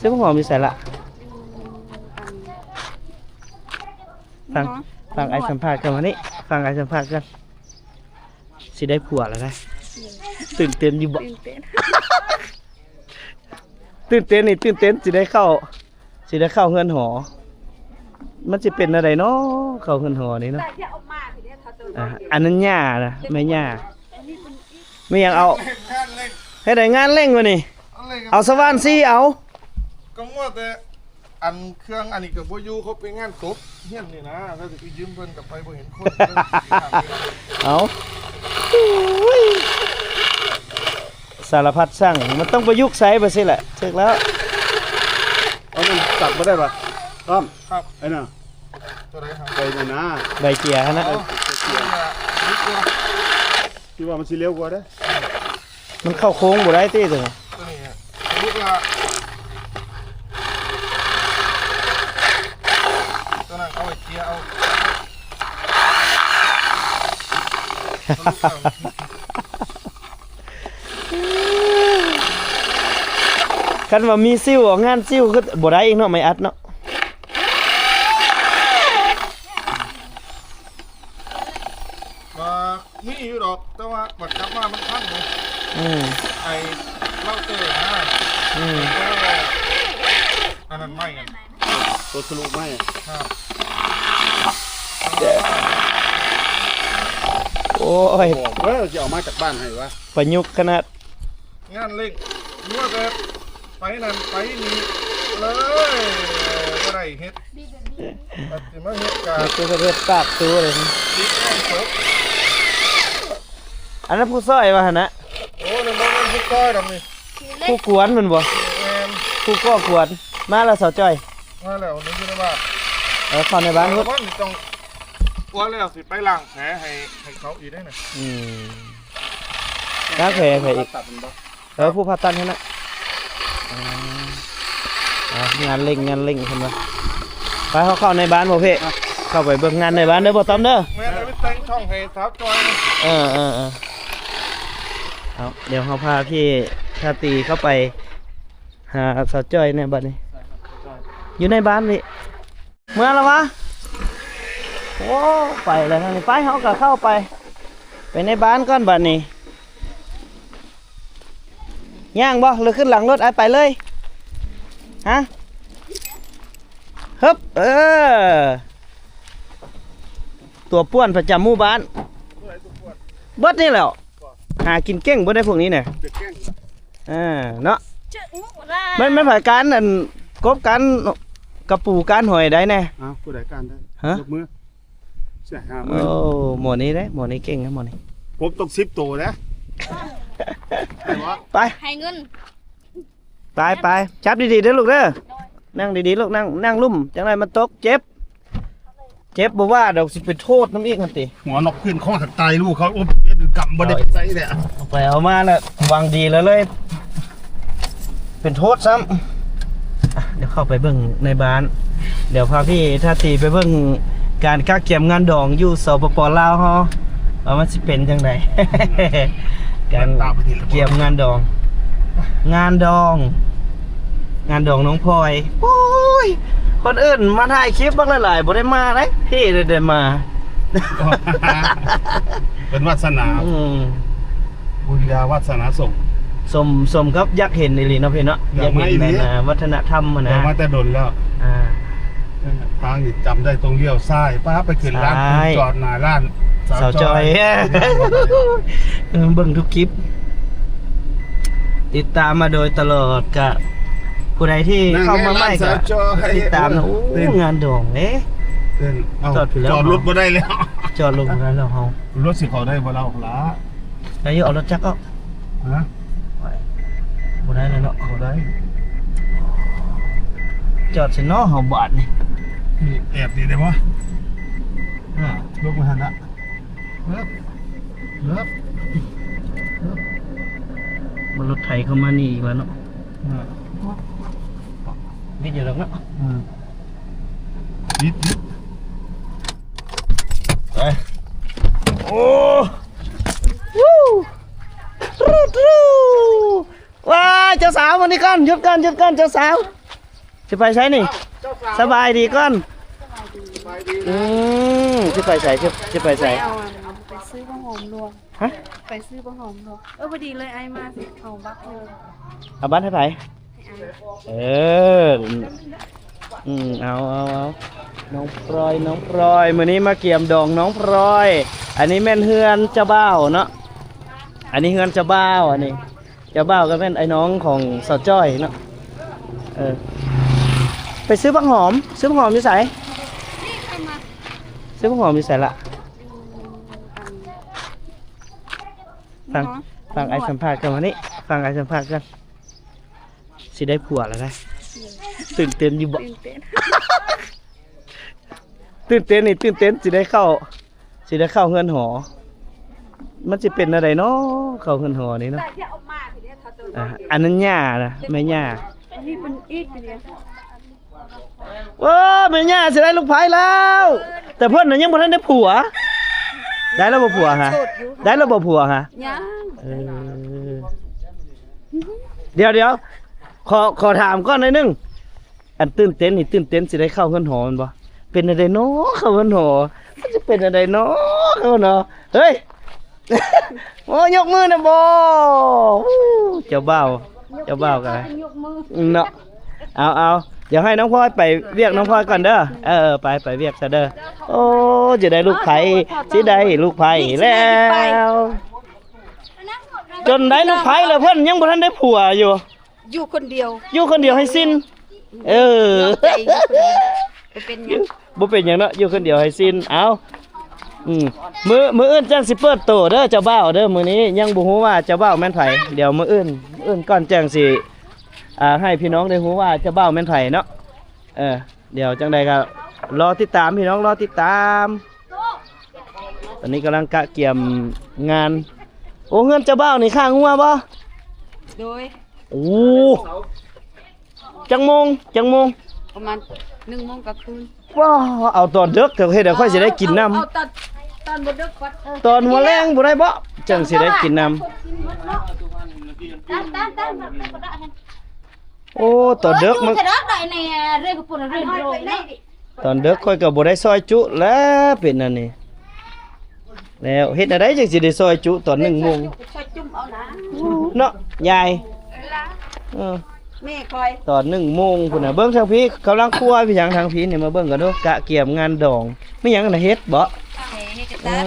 ຊື້ໝາກຫອມຢູ່ໃສລະ? ຟັງ ຟັງອ້າຍສຳພາດກ່ອນ ມານີ້ ຟັງອ້າຍສຳພາດກ່ອນ. ຊິໄດ້ຜົວແລ້ວນະ. ຕື່ນເຕັ້ນຢູ່ບໍ່? ຕື່ນເຕັ້ນ ຕື່ນເຕັ້ນນີ້ ຕື່ນເຕັ້ນ ຊິໄດ້ເຂົ້າ ຊິໄດ້ເຂົ້າເຮືອນຫໍ. ມັນຊິເປັນແນວໃດເນາະ ເຂົ້າເຮືອນຫໍນີ້ເນາະ. ອ່າ ອັນນັ້ນຍ່ານະ ແມ່ຍ່າ. ແມ່ຫຍັງ ເອົາ ເຮັດໃດງານເລັ່ງວະນີ້? ເອົາສະຫວ່ານສີເອົາ ກໍມັວແຕ່ ອັນເຄື່ອງອັນນີ້ກໍບໍ່ຢູ່ ເຂົາໄປງານສົບຮຽນນີ້ນະ ແລ້ວຊິໄປຢືມເພິ່ນກໍໄປບໍ່ເຫັນຄົນ. ເອົາ ສາລະພັດຊ່າງ ມັນຕ້ອງປະຍຸກໃຊ້ໄປຊີ້ແຫຼະ. ຖືກແລ້ວ ເອົາ ມັນຕັດບໍ່ໄດ້ຫວາ? ຕ້ອມ ຄັບ ໄອ້ນະ ຕົວໃດຄັບ? ໄປນັ້ນນະ ໃບເຈຍຫັ້ນນະ. ອໍ ເຈຍ ທີ່ວ່າມັນຊິເລັວກວ່າເດ້. ມັນເຂົ້າໂຄ້ງບໍ່ໄດ້ຕິ ຕົວນີ້ ຕົວນີ້ ຕົວນັ້ນເອົາໄວ້ເຈຍເອົາ. ຄັນວ່າມີຊິວ ອອກງານຊິວຄືບໍ່ໄດ້ອີກເນາະ ໄມ້ອັດເນາະ. ວ່າມີຢູ່ດອກ ແຕ່ວ່າບັດກັບມາມັນພັງເລີຍ. ອືມ ໄອ້ເລົາເຕີນະ. ອືມ ໂອ້ ອັນນັ້ນໄມ້ ໂຕທະລຸໄມ້. ໂອ້ຍ ບອກເດີ ຊິເອົາມາຈາກບ້ານໃຫ້ວະ ປະຍຸກຂະໜາດ. ງານເລັ່ງ ມັວແຕ່ໄປນັ້ນໄປນີ້ເລີຍ ບໍ່ໄດ້ເຮັດ. ບັດຊິມາເຮັດກະ ນີ້ຄືເຮັດປາກຕູເລີຍ. ອັນນັ້ນຜູ້ຊ່ອຍວ່າຫັ້ນນະ. ໂອ້ ນັ້ນບໍ່ແມ່ນຜູ້ຊ່ອຍດອກນີ້ ຜູ້ກວນແມ່ນບໍ່? ແມ່ນ ຜູ້ກໍ່ກວນ. ມາແລ້ວສາວຈ້ອຍ? ມາແລ້ວ ນີ້ຢູ່ໃນບ້ານ. ເອີ ເຂົ້າໃນບ້ານພຸ້ນ. ເອີ ບ້ານນີ້ຕ້ອງ ກວນແລ້ວຊິໄປລ້າງແຜໃຫ້ ໃຫ້ເຂົາອີກເດ້ນະ. ອືມ ລ້າງແຜໃຫ້ອີກ. ເອີ ຜູ້ຜ່າຕັດຫັ້ນນະ. ອ່າ ອ່າ ງານເລັ່ງ ງານເລັ່ງເພິ່ນວ່າ. ໄປ ເຮົາເຂົ້າໃນບ້ານບໍ່ເພ? ອ່ະ ເຂົ້າໄປເບິ່ງງານໃນບ້ານເດີ ບໍ່ຕ້ອມເດີ. ແມ່ນ ໄປແຕ່ງຊ່ອງໃຫ້ສາວຈ້ອຍ. ເອີ ເອີ ເອີ ເອົາ ດຽວເຮົາພາພີ່ຊາຕີເຂົ້າໄປຫາສາວຈ້ອຍແດ່ບັດນີ້. ຢູ່ໃນບ້ານນີ້. ເມືອແລ້ວວະ? ໂອ້ ໄປແລ້ວທາງນີ້. ໄປ ເຮົາກໍເຂົ້າໄປ ໄປໃນບ້ານກ່ອນບັດນີ້. ຍ່າງບໍ່ ຫຼືຂຶ້ນຫຼັງລົດ? ໄປເລີຍ. ຮະ? ຮຶບ ເອີ ຕົວປ່ວນປະຈຳໝູ່ບ້ານ ເບິດນີ້ແຫຼ້ວ. ຫາກິນເກັ່ງເບິດໄດ໋ພວກນີ້ນະ. ອ່າ ເນາະ ມັນ ມັນໃຜການ ອັນ ກົບການ ກະປູການຫອຍໄດ້ແນ່. ອ້າວ ຜູ້ໃດການໄດ້? ຮະ? ຍົກມື. ໂອ້ ໝໍນີ້ເດ້ ໝໍນີ້ເກັ່ງເດ້ ໝໍນີ້. ກົບຕ້ອງສິບໂຕເດ້. ໄປ ໃຫ້ເງິນ. ໄປ ໄປ ຈັບດີໆເດີລູກເດີ. ນັ່ງດີໆລູກ ນັ່ງ ນັ່ງລຸ່ມ ຈັ່ງໃດມັນຕົກ ເຈັບ. ເຈັບບໍ່ວ່າດອກ ຊິໄປໂທດນຳອີກຫັ້ນຕິ. ຫົວນອກພື້ນຄອຫັກຕາຍລູກເຂົາ ໂອ້ ເປັນກຳບໍ່ໄດ້ໃສ່ແຫຼະ. ເອົາໄປເອົາມາລະຫວັງດີລະເລີຍ ເປັນໂທດຊ້ຳ. ອ່ະ ດຽວເຂົ້າໄປເບິ່ງໃນບ້ານ ດຽວພາພີ່ທາຕີໄປເບິ່ງການກະກຽມງານດອງຢູ່ ສປປ ລາວ ເຮົາ ວ່າມັນຊິເປັນຈັ່ງໃດ ການກຽມງານດອງ ງານດອງ ງານດອງນ້ອງພອຍ. ໂອ້ຍ ຄົນອື່ນມາຖ່າຍຄລິບບັກຫຼາຍໆ ບໍ່ໄດ້ມາເດ້ ພີ່ໄດ້ ໄດ້ມາ. ເປັນວາດສະໜາ ອືມ ບຸນຍາວາດສະໜາສົມ ສົມ ສົມກັບຢາກເຫັນອີ່ຫຼີເນາະພີ່ເນາະ. ຢາກມາອີ່ຫຼີ ຢາກເຫັນອັນ ວັດທະນະທຳຫັ້ນນະ ຢາກມາແຕ່ດົນແລ້ວ. ອ່າ ທາງນີ້ຈຳໄດ້ ຕ້ອງລ້ຽວຊ້າຍ ປ້າ ໄປຂຶ້ນລານປູນ ຈອດໜ້າຮ້ານສາວ ສາວຈ້ອຍ ຈ້ອຍ. ເອີ ເບິ່ງທຸກຄລິບ ຕິດຕາມມາໂດຍຕະຫຼອດ. ກະຜູ້ໃດທີ່ເຂົ້າມາໃໝ່ກະຕິດຕາມນະ. ໂອ້ ງານດອງເດ້ ຈອດ ຈອດລົດບໍ່ໄດ້ແລ້ວ ຈອດລົດບໍ່ໄດ້ແລ້ວເຮົາ. ລົດຊິເຂົ້າໄດ້ບໍ່ລາວລະ? ໄດ້ຢູ່ ເອົາລົດຈັກອອກ. ຮະ? ບໍ່ໄດ້ແລ້ວເນາະ ບໍ່ໄດ້. ຈອດໃສເນາະເຮົາບາດນີ້? ນີ້ແອບນີ້ໄດ້ບໍ່? ອ່າ ລົງມາຫັ້ນລະ. ເອີ ເອີ ມັນລົດໄຖເຂົ້າມານີ້ອີກແລ້ວເນາະ. ອ່າ ວິດຢູ່ດອກເນາະ. ອືມ ວິດ ວິດ ໄປ. ໂອ້ ວູ ຕຣູ ຕຣູ ວ້າຍ ເຈົ້າສາວ ມານີ້ກ່ອນ ຢຸດກ່ອນ ຢຸດກ່ອນ ເຈົ້າສາວ ຊິໄປໃສນີ້? ສະບາຍດີກ່ອນ. ອືມ ຊິໄປໃສ? ຊິ ຊິໄປໃສ? ໄປຊື້ຜ້າຫອມລວມ. ຮະ? ໄປຊື້ຜ້າຫອມລວມ. ເອີ ພໍດີເລີຍ ອ້າຍມາ ເອົາບັດເລີຍ. ເອົາບັດໃຫ້ໃຜ? ໃຫ້ອ້າຍ. ເອີ ອືມ ເອົາ ເອົາ ເອົາ ນ້ອງພລອຍ ນ້ອງພລອຍ ມື້ນີ້ມາກຽມດອງນ້ອງພລອຍ. ອັນນີ້ແມ່ນເຮືອນເຈົ້າບ່າວເນາະ ອັນນີ້ເຮືອນເຈົ້າບ່າວ ອັນນີ້ ເຈົ້າບ່າວກໍແມ່ນອ້າຍນ້ອງຂອງສາວຈ້ອຍເນາະ. ເອີ ໄປຊື້ບັກຫອມ ຊື້ບັກຫອມຢູ່ໃສ? ຊື້ບັກຫອມຢູ່ໃສລະ? ຟັງ ຟັງອ້າຍສຳພາດກ່ອນ ມານີ້ ຟັງອ້າຍສຳພາດກ່ອນ. ຊິໄດ້ຜົວແລ້ວນະ ຕື່ນເຕັ້ນຢູ່ບໍ່? ຕື່ນເຕັ້ນ ຕື່ນເຕັ້ນນີ້ ຕື່ນເຕັ້ນ ຊິໄດ້ເຂົ້າ ຊິໄດ້ເຂົ້າເຮືອນຫໍ. ມັນຊິເປັນແນວໃດເນາະ ເຂົ້າເຮືອນຫໍນີ້ເນາະ. ອ່າ ອັນນັ້ນຍ່ານະ ແມ່ຍ່າ. ໂອ້ ແມ່ຍ່າຊິໄດ້ລູກໃພ້ແລ້ວ ແຕ່ເພິ່ນນະຍັງບໍ່ທັນໄດ້ຜົວ. ໄດ້ແລ້ວບໍ່ຜົວຫະ? ໂສດຢູ່ ໄດ້ແລ້ວບໍ່ຜົວຫະ? ຍັງ. ເອີ ດຽວໆ ຂໍ ຂໍຖາມກ່ອນໜ້ອຍໜຶ່ງ. ອັນຕື່ນເຕັ້ນນີ້ ຕື່ນເຕັ້ນຊິໄດ້ເຂົ້າເຮືອນຫໍແມ່ນບໍ່? ເປັນແນວໃດເນາະ ເຂົ້າເຮືອນຫໍ ມັນຈະເປັນແນວໃດເນາະ ເຂົ້າເນາະ? ເຮີ້ຍ ໂອ້ ຍົກມືນະບໍ່? ເຈົ້າບ່າວ ເຈົ້າບ່າວກໍໄດ້ ຍົກມື ເນາະ. ເອົາໆ ດຽວໃຫ້ນ້ອງພລອຍໄປວຽກນ້ອງພລອຍກ່ອນເດີ. ເອີ ໄປ ໄປວຽກຊະເດີ. ໂອ້ ຈະໄດ້ລູກໃພ້ ຊິໄດ້ລູກໃພ້ແລ້ວ ຈົນໄດ້ລູກໃພ້ແລ້ວ ເພິ່ນຍັງບໍ່ທັນໄດ້ຜົວຢູ່. ຢູ່ຄົນດຽວ ຢູ່ຄົນດຽວໃຫ້ສິ້ນ. ເອີ ນອກໃຈຢູ່ຄົນດຽວ ບໍ່ເປັນຫຍັງ ບໍ່ເປັນຫຍັງເນາະ ຢູ່ຄົນດຽວໃຫ້ສິ້ນ. ເອົາ ອືມ ມື້ ມື້ອື່ນຈັ່ງຊິເປີດໂຕເດີ ເຈົ້າບ່າວເດີ. ມື້ນີ້ຍັງບໍ່ຮູ້ວ່າເຈົ້າບ່າວແມ່ນໃຜ. ດຽວມື້ອື່ນ ມື້ອື່ນກ່ອນຈັ່ງຊິ ອ່າ ໃຫ້ພີ່ນ້ອງໄດ້ຮູ້ວ່າເຈົ້າບ່າວແມ່ນໃຜເນາະ. ເອີ ດຽວຈັ່ງໃດກໍລໍຕິດຕາມ ພີ່ນ້ອງລໍຕິດຕາມ. ຕອນນີ້ກຳລັງກະກຽມງານ. ໂອ້ ເຮືອນເຈົ້າບ່າວນີ້ຂ້າງົວບໍ່? ໂດຍ. ໂອ້ ຈັກໂມງ ຈັກໂມງ? ປະມານໜຶ່ງໂມງກາງຄືນ. ວ້າ ເອົາຕອນເດິກເຖາະ ເຮັດໃຫ້ຂ້ອຍຊິໄດ້ກິນນຳ. ເອົາ ເອົາຕອນ ຕອນບໍ່ເດິກ ເອີ ຕອນຫົວແລງບໍ່ໄດ້ບໍ? ຈັ່ງຊິໄດ້ກິນນຳ. ຕາມ ຕາມ ຕາມ ໂອ້ ຕອນເດິກມັນ ຕອນເດິກຂ້ອຍກໍບໍ່ໄດ້ຊອຍຈຸແລ້ວ ເປັນອັນນີ້ແລ້ວ. ເຮັດແນວໃດຈັ່ງຊິໄດ້ຊອຍຈຸຕອນໜຶ່ງໂມງ ຊອຍຈຸ້ມເອົານະ ເນາະຍາຍ? ເອີ ແມ່ຂ້ອຍ ຕອນໜຶ່ງໂມງພຸ້ນນະ. ເບິ່ງທາງພີ້ກຳລັງຄົວ ມີຫຍັງທາງພີ້ນີ້ ມາເບິ່ງກັນດູ. ກະກຽມງານດອງ ມີຫຍັງນະ ເຫັດບໍ? ເອີ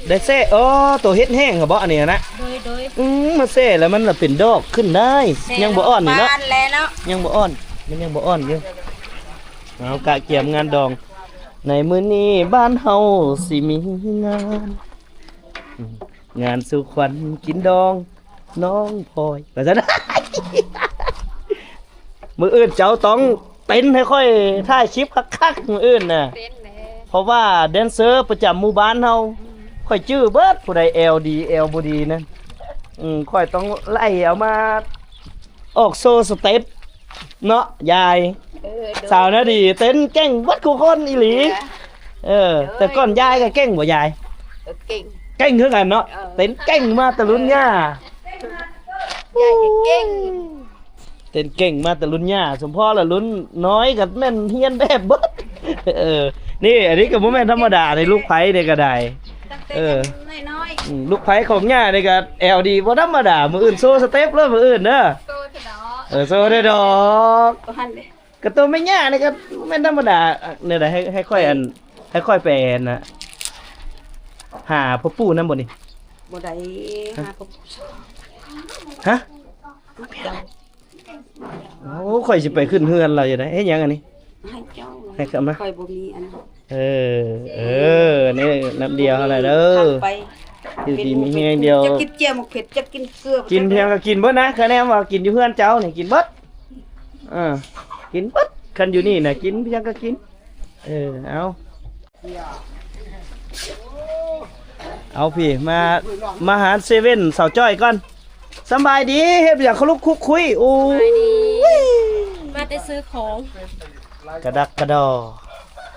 ໄດ້ແຊ່ ອໍ ໂຕເຫັດແຫ້ງຫັ້ນບໍ ອັນນີ້ນະ? ໂດຍ ໂດຍ. ອືມ ມາແຊ່ແລ້ວມັນລະເປັນດອກຂຶ້ນໄດ້. ຍັງບໍ່ອ່ອນນີ້ເນາະ ຍັງບໍ່ອ່ອນ ມັນຍັງບໍ່ອ່ອນຢູ່. ເອົາ ກະກຽມງານດອງ ໃນມື້ນີ້ບ້ານເຮົາຊິມີງານ ອືມ ງານສູ່ຂວັນກິນດອງ ນ້ອງພອຍ ວ່າຊັ້ນ. ມື້ອື່ນເຈົ້າຕ້ອງເຕັ້ນໃຫ້ຂ້ອຍຖ່າຍຄລິບຄັກໆ ມື້ອື່ນນະ ເພາະວ່າແດນເຊີປະຈຳໝູ່ບ້ານເຮົາ ຂ້ອຍຈື່ເບິດ ຜູ້ໃດແອວດີແອວບໍ່ດີນັ້ນ. ອືມ ຂ້ອຍຕ້ອງໄລ່ເອົາມາ ອອກໂຊສະເຕັບເນາະຍາຍ. ເອີ ໂດຍ. ສາວນາດີເຕັ້ນເກັ່ງເບິດຄູ່ຄົນອີ່ຫຼີ. ເອີ ໂດຍ. ແຕ່ກ່ອນຍາຍກໍເກັ່ງບໍ່ຍາຍ? ເອີ ເກັ່ງ ເກັ່ງຄືກັນເນາະ. ເອີ ເຕັ້ນເກັ່ງມາແຕ່ລຸ້ນຍ່າ ຍາຍກໍເກັ່ງ ເຕັ້ນເກັ່ງມາແຕ່ລຸ້ນຍ່າ. ສົມພໍລະລຸ້ນນ້ອຍກໍແມ່ນຮຽນແບບເບິດ. ເອີ ນີ້ ອັນນີ້ກໍບໍ່ແມ່ນທຳມະດາໃດ໋ ລູກໃພ້ນີ້ກໍໄດ້. ເອີ ອືມ ລູກໃພ້ຂອງຍ່ານີ້ກໍແອວດີບໍ່ທຳມະດາ. ມື້ອື່ນໂຊສະເຕັບເລີຍ ມື້ອື່ນເດີ. ໂຊເດີດອກ ເອີ ໂຊເດີດອກ. ກະໂຕແມ່ຍ່ານີ້ກໍແມ່ນທຳມະດາ. ແນວໃດ ໃຫ້ ໃຫ້ຂ້ອຍອັນ ໃຫ້ຂ້ອຍໄປອັນນະ ຫາພໍ່ປູ່ນຳບໍ່ນີ້? ບໍ່ໄດ້ ຫາພໍ່ປູ່. ຮະ? ໂອ້ ຂ້ອຍຊິໄປຂຶ້ນເຮືອນລາວຢູ່ໃດ໋. ເຮັດຫຍັງອັນນີ້? ໃຫ້ເຈົ້າ ໃຫ້ເຂົາມາ ຂ້ອຍບໍ່ມີອັນ. ເອີ ເອີ ນີ້ນ້ຳດຽວຫັ້ນແຫຼະເດີ. ຢູ່ດີມີແຮງດຽວ. ຈະກິນແຈ່ວໝາກເຜັດ ຈະກິນເກືອ ກິນພຽງກໍກິນເບິດນະ. ຄະແນນວ່າກິນຢູ່ເຮືອນເຈົ້ານີ້ກິນເບິດ. ເອີ ກິນເບິດ. ຄັນຢູ່ນີ້ນະກິນພຽງກໍກິນ. ເອີ ເອົາ. ເອົາພີ້ ມາ ມາຫາເຊເວັ່ນສາວຈ້ອຍກ່ອນ. ສຳບາຍດີ ເຮັດຫຍັງຄະລຸກຄຸກຄຸຍ? ໂອ້ຍ ສະບາຍດີ ມາແຕ່ຊື້ຂອງ ກະດັກກະດໍ.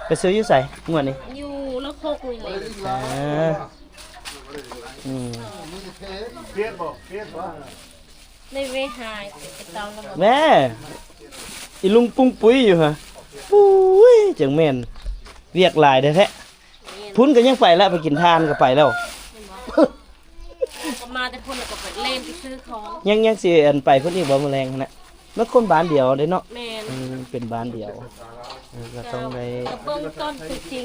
ໄປຊື້ຢູ່ໃສງວດນີ້? ຢູ່ລະຄົກນີ້ແຫຼະ. ອ່າ ອືມ. ເພດບໍ່? ເພດບໍ່? ໃນເວຫາຍໄປເຕົາລະບໍ່ ແມ່ ອີລຸງປຸງປຸຍຢູ່ຫະ. ປຸ້ຍ ຈັ່ງແມ່ນ ວຽກຫຼາຍແທ້ໆ. ແມ່ນ ພຸ້ນກໍຍັງໄປລະ ໄປກິນທານກໍໄປແລ້ວ. ແມ່ນບໍ່? ກໍມາແຕ່ພຸ້ນ ແລ້ວກໍໄປເລ່ນໄປຊື້ຂອງ. ຍັງ ຍັງຊິ ອັນ ໄປພຸ້ນອີກບໍ່ມື້ແລງຫັ້ນນະ? ມັນຄົນບ້ານດຽວເດ້ເນາະ. ແມ່ນ ເປັນບ້ານດຽວ. ເອີ ກໍຕ້ອງໄດ້ ກໍເບິ່ງຕອນຕົວຈິງ.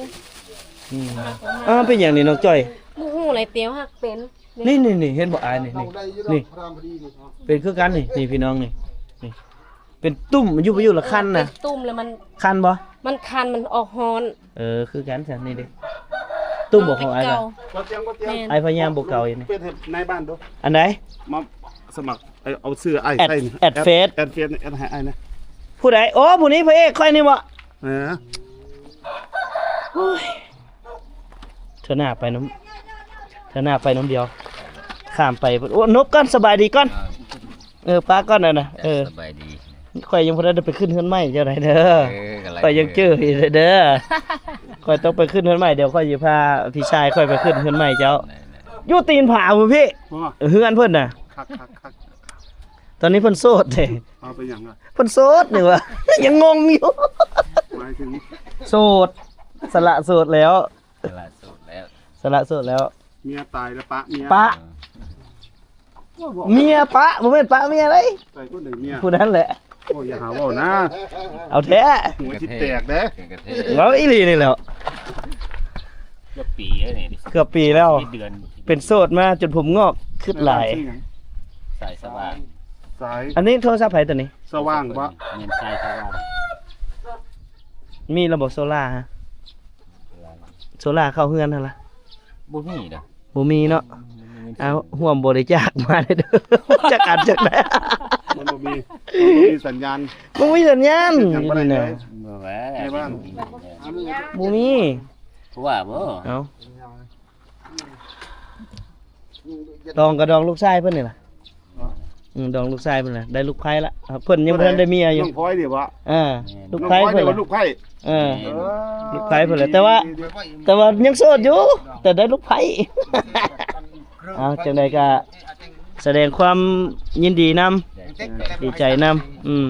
ອືມ ເປັນຫຍັງນີ້ນ້ອງຈ້ອຍ? ບໍ່ຮູ້ແຫຼະ ຕຽວຮັກເປັນ. ນີ້ ນີ້ ນີ້ ເຫັນບໍ່ອ້າຍ ນີ້ ນີ້ ນີ້ ເປັນຄືກັນນີ້ ນີ້ພີ່ນ້ອງນີ້ ນີ້ ເປັນຕຸ່ມ ຢູ່ ຢູ່ລະຄັນນະ ເປັນຕຸ່ມແລ້ວມັນຄັນບໍ່? ມັນຄັນ ມັນອອກຮ້ອນ. ເອີ ຄືກັນຊັ້ນ ນີ້ເດ້ ຕຸ່ມບໍ່ຂອງອ້າຍ. ບໍ່ຕຽງ ບໍ່ຕຽງ ແມ່ນ ອ້າຍພະຍາຍາມບໍ່ເກົ່າຢູ່ນີ້ ເປັນໃນບ້ານດູ. ອັນໃດ? ມາສະໝັກ ເອົາຊື່ອ້າຍໃສ່ ແອັດເຟສ ແອັດເຟສ ແອັດໃຫ້ອ້າຍນະ. ຜູ້ໃດ? ໂອ້ ຜູ້ນີ້ພະເອກຂ້ອຍນີ້ບໍ່? ເອີ ໂອ້ຍ ເທື່ອໜ້າໄປນຳ ເທື່ອໜ້າໄປນຳດຽວ ຂ້າມໄປ. ໂອ້ ນົບກ່ອນ ສະບາຍດີກ່ອນ. ເອີ ປ້າກ່ອນນັ້ນນະ. ເອີ ສະບາຍດີ. ຂ້ອຍຍັງບໍ່ໄດ້ໄປຂຶ້ນເຮືອນໃໝ່ເຈົ້າໃດເດີ. ເອີ ຂ້ອຍຍັງຈື່ຢູ່ເດີ. ຂ້ອຍຕ້ອງໄປຂຶ້ນເຮືອນໃໝ່ ດຽວຂ້ອຍຊິພາພີ່ຊາຍຂ້ອຍໄປຂຶ້ນເຮືອນໃໝ່ເຈົ້າ. ໄດ້ໆ ຢູ່ຕີນຜາພຸ້ນພີ່. ເຮືອນເພິ່ນນະ. ຄັກໆໆ. ຕອນນີ້ເພິ່ນໂສດເດ້. ເອົາ ເປັນຫຍັງອະ? ເພິ່ນໂສດນີ້ຫວາ ຍັງງົງຢູ່. ໝາຍເຖິງ ໂສດ ສະຫຼະໂສດແລ້ວ ສະຫຼະໂສດແລ້ວ ສະຫຼະໂສດແລ້ວ. ເມຍຕາຍແລ້ວປະເມຍ ປະ ເອີ ເມຍປະ ບໍ່ແມ່ນປະເມຍໃດ. ໃສ່ຄົນໃດເມຍ? ຜູ້ນັ້ນແຫຼະ. ໂອ້ຍ ຢ່າຫາເວົ້ານະ ເອົາແທ້ ຫົວຊິແຕກເດ້. ເວົ້າອີ່ຫຼີນີ້ແຫຼ້ວ. ເກືອບປີແລ້ວນີ້ ເກືອບປີແລ້ວ ເດືອນ ເປັນໂສດມາຈົນຜົມງອກ ຄຶດຫຼາຍ. ສາຍສະຫວ່າງ ສາຍ ອັນນີ້ໂທລະສັບໃຜຕົວນີ້? ສະຫວ່າງບໍ່? ແມ່ນ ສາຍສະຫວ່າງ. ມີລະບົບໂຊລາ ໂຊລາເຂົ້າເຮືອນຫັ້ນລະ? ບໍ່ມີເດ້ ບໍ່ມີເນາະ. ເອົາ ຮ່ວມບໍລິຈາກມາເດີ ຈັກອັນຈັກໄດ້. ມັນບໍ່ມີ ມັນບໍ່ມີສັນຍານ ບໍ່ມີສັນຍານ ຍັງບໍ່ໄດ້ເລີຍ ໃນບ້ານ ບໍ່ມີ. ເອົາ ດອງກໍດອງລູກຊາຍເພິ່ນນີ້ລະ. ອືມ ດອງລູກຊາຍເພິ່ນລະ ໄດ້ລູກໃພ້ລະ. ເພິ່ນຍັງບໍ່ທັນໄດ້ເມຍຢູ່. ນ້ອງພອຍນີ້ບໍ່? ເອີ ລູກໃພ້ເພິ່ນລະ ລູກໃພ້. ເອີ ເອີ ລູກໃພ້ເພິ່ນລະ ແຕ່ວ່າ ແຕ່ວ່າຍັງໂສດຢູ່ ແຕ່ໄດ້ລູກໃພ້. ເອົາ ຈັ່ງໃດກໍສະແດງຄວາມຍິນດີນຳ ດີໃຈນຳ. ອືມ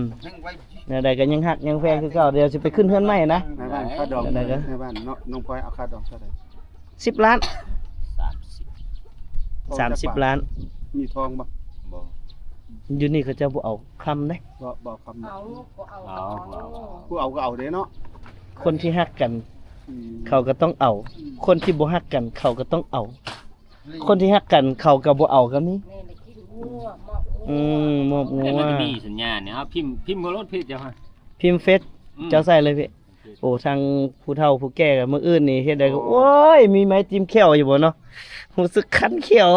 ແນວໃດກໍຍັງຮັກຍັງແພງຄືເກົ່າ. ດຽວຊິໄປຂຶ້ນເຮືອນໃໝ່ນະ ໃນບ້ານຄ່າດອງ ໃນບ້ານເນາະ. ນ້ອງພອຍເອົາຄ່າດອງເທົ່າໃດ? ສິບລ້ານ. ສາມສິບ ສາມສິບລ້ານ. ມີທອງບໍ່? ບໍ່ ຢູ່ນີ້ເຂົາເຈົ້າບໍ່ເອົາຄຳເດ້. ບໍ່ ບໍ່ເອົາຄຳ ເອົາ ບໍ່ເອົາ ຜູ້ເອົາກໍເອົາເດ້ເນາະ. ຄົນທີ່ຮັກກັນ ອືມ ເຂົາກໍຕ້ອງເອົາ ອືມ ຄົນທີ່ບໍ່ຮັກກັນເຂົາກໍຕ້ອງເອົາ. ຄົນທີ່ຮັກກັນເຂົາກໍບໍ່ເອົາກໍມີ. ແມ່ນ ໄດ້ກິນຫົວ ເໝາະຫົວ ອືມ ເໝາະຫົວ. ແລ້ວມັນມີສັນຍານນີ້ ເຮົາພິມ ພິມເບີໂລດເພຈເຈົ້າ ພິມເຟສ ອືມ ເຈົ້າໃສ່ເລີຍພີ່. ໂອ້ ທາງຜູ້ເຖົ້າຜູ້ແກ່ມື້ອື່ນນີ້ເຮັດໄດ້ກໍ ໂອ້ຍ ມີໄມ້ຈິ້ມແຂ້ວຢູ່ບໍ່ເນາະ? ຮູ້ສຶກຄັນແຂ້ວ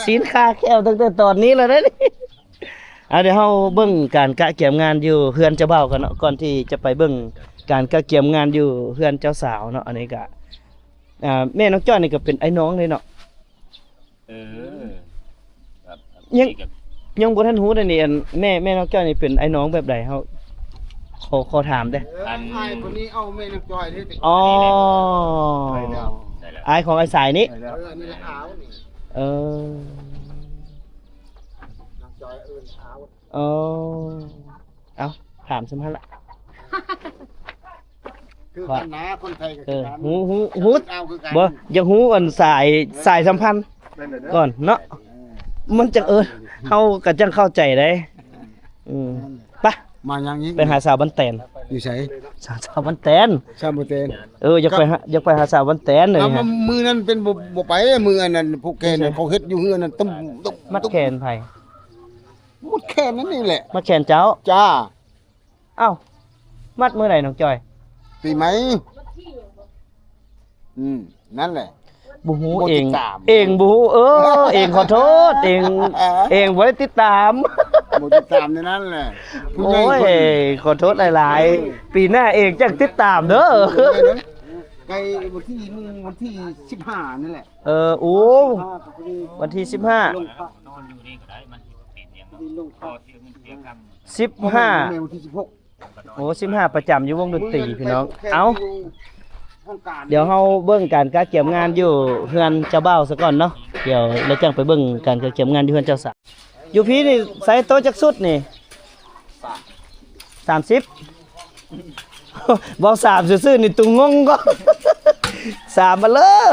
ຊີ້ນຄາແຂ້ວຕັ້ງແຕ່ຕອນນີ້ແລ້ວເດ້. ອ່າ ດຽວເຮົາເບິ່ງການກະກຽມງານຢູ່ເຮືອນເຈົ້າບ່າວກ່ອນເນາະ ກ່ອນທີ່ຈະໄປເບິ່ງການກະກຽມງານຢູ່ເຮືອນເຈົ້າສາວເນາະ. ອັນນີ້ກະ ອ່າ ແມ່ນ້ອງຈ້ອຍນີ້ກໍເປັນອ້າຍນ້ອງເດ້ເນາະ. ເອີ ຍັງ ຍັງບໍ່ທັນຮູ້ເດ້ນີ້. ອັນ ແມ່ ແມ່ນ້ອງຈ້ອຍນີ້ເປັນອ້າຍນ້ອງແບບໃດ? ເຮົາ ຂໍ ຂໍຖາມເດ້. ເອີ ອັນ ອ້າຍຄົນນີ້ເອົາແມ່ນ້ອງຈ້ອຍເດ້. ອໍ ໄດ້ແລ້ວ ໄດ້ແລ້ວ ອ້າຍຂອງອ້າຍສາຍນີ້. ໄດ້ແລ້ວ ເອີ ອັນນີ້ລະອາວນີ້. ເອີ ນ້ອງຈ້ອຍເອີ້ນອາວ. ອໍ ເອົ້າ ຖາມສ່ຳຫັ້ນລະ. ຄືກັນນະ ຄົນໄທກໍຄືກັນ. ເອີ ຮູ້ ຮູ້ ຮູ້ ບໍ່ ຢາກຮູ້ອັນສາຍ ສາຍສຳພັນກ່ອນເນາະ ມັນຈັ່ງ ເອີ ເຮົາກໍຈັ່ງເຂົ້າໃຈໄດ໋. ອືມ ໄປ ມາຫຍັງອີກ? ໄປຫາສາວບ້ານແຕນ. ຢູ່ໃສ? ສາວ ສາວບ້ານແຕນ ສາວບ້ານແຕນ. ເອີ ຢາກໄປຫາ ຢາກໄປຫາສາວບ້ານແຕນເລີຍ. ມື້ນັ້ນເປັນບໍ່ ບໍ່ໄປ ມື້ອັນນັ້ນ ຜູ້ແກ່ນັ້ນເຂົາເຮັດຢູ່ເຮືອນນັ້ນ ຕຸ້ມ ຕຸ້ມ ມັດແຂນໃຜ? ມັດແຂນນັ້ນນີ້ແຫຼະ. ມັດແຂນເຈົ້າ? ຈ້າ. ເອົ້າ ມັດມື້ໃດນ້ອງຈ້ອຍ? ປີໃໝ່. ອືມ ນັ້ນແຫຼະ ບໍ່ຮູ້ເອງ ເອງບໍ່ຮູ້. ເອີ ເອງຂໍໂທດ ເອງ ເອງບໍ່ໄດ້ຕິດຕາມ ບໍ່ຕິດຕາມໃນນັ້ນແຫຼະ. ໂອ້ຍ ຂໍໂທດຫຼາຍໆ ປີໜ້າເອງຈັ່ງຕິດຕາມເດີ. ໃກ້ວັນທີ ມື້ວັນທີສິບຫ້ານັ້ນແຫຼະ. ເອີ ໂອ້ ວັນທີສິບຫ້າ ນອນຢູ່ນີ້ກໍໄດ້ ມັນເປັນຫຍັງເນາະ. ສິບຫ້າ ແມ່ນວັນທີສິບຫົກ. ໂອ້ ສິບຫ້າ ປະຈຳຢູ່ວົງດົນຕີພີ່ນ້ອງ. ເອົ້າ ດຽວເຮົາເບິ່ງການກະກຽມງານຢູ່ເຮືອນເຈົ້າບ່າວສາກ່ອນເນາະ ດຽວແລ້ວຈັ່ງໄປເບິ່ງການກະກຽມງານຢູ່ເຮືອນເຈົ້າສາວ. ຢູ່ພີ້ນີ້ໃສ່ໂຕະຈັກຊຸດນີ້? ສາມສິບ. ເວົ້າສາມຊື່ໆນີ້ຕຸງງົງກໍ ສາມມາເລີຍ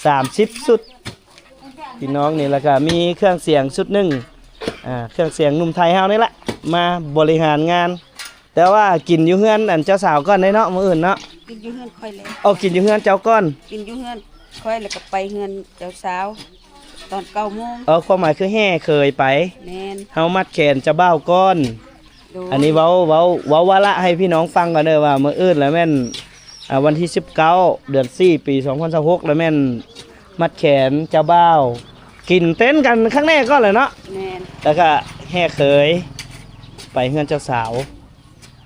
ສາມສິບຊຸດ ພີ່ນ້ອງນີ້. ແລ້ວກໍມີເຄື່ອງສຽງຊຸດໜຶ່ງ ອ່າ ເຄື່ອງສຽງໜຸ່ມໄທເຮົານີ້ລະ ມາບໍລິຫານງານ. ແຕ່ວ່າກິນຢູ່ເຮືອນອັນເຈົ້າສາວກ່ອນເດ້ເນາະ ມື້ອື່ນເນາະ. ກິນຢູ່ເຮືອນຂ້ອຍແລ້ວ. ເອົາ ກິນຢູ່ເຮືອນເຈົ້າກ່ອນ. ກິນຢູ່ເຮືອນຂ້ອຍ ແລ້ວກໍໄປເຮືອນເຈົ້າສາວຕອນເກົ້າໂມງ. ເອີ ຄວາມໝາຍຄືແຫ່ເຂີຍໄປ. ແມ່ນ. ເຮົາມັດແຂນເຈົ້າບ່າວກ່ອນ. ໂດຍ. ອັນນີ້ເວົ້າ ເວົ້າ ເວົ້າວາລະໃຫ້ພີ່ນ້ອງຟັງກ່ອນເດີ ວ່າມື້ອື່ນລະແມ່ນ ອ່າ ວັນທີສິບເກົ້າ ເດືອນສີ່ ປີສອງພັນຊາວຫົກ ລະແມ່ນມັດແຂນເຈົ້າບ່າວ ກິນເຕັ້ນກັນຄັ້ງແລກກ່ອນແຫຼະເນາະ. ແມ່ນ. ແລ້ວກະແຫ່ເຂີຍໄປເຮືອນເຈົ້າສາວ.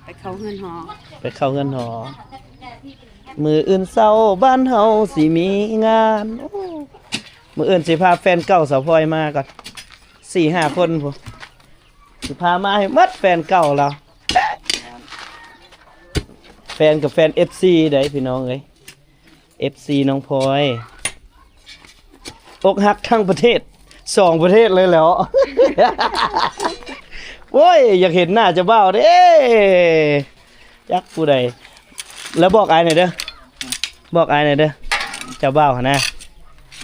ໄປເຂົ້າເຮືອນຫໍ. ໄປເຂົ້າເຮືອນຫໍ. ມື້ອື່ນເຊົ້າບ້ານເຮົາຊິມີງານ. ໂອ້ ມື້ອື່ນຊິພາແຟນເກົ່າສາວພອຍມາກ່ອນ ສີ່ຫ້າຄົນພຸ້ນ. ຊິພາມາໃຫ້ໝົດແຟນເກົ່າລາວ. ແຟນກັບແຟນເອັຟຊີໃດ໋ພີ່ນ້ອງເອີຍ. ເອັຟຊີນ້ອງພອຍ ອົກຫັກທັງປະເທດ ສອງປະເທດເລີຍແຫຼ້ວ. ໂອ້ຍ ຢາກເຫັນໜ້າເຈົ້າບ່າວເດ້. ຈັກຜູ້ໃດ ແລ້ວບອກອ້າຍແດ່ເດີ ບອກອ້າຍແດ່ເດີ ເຈົ້າບ່າວຫັ້ນນະ.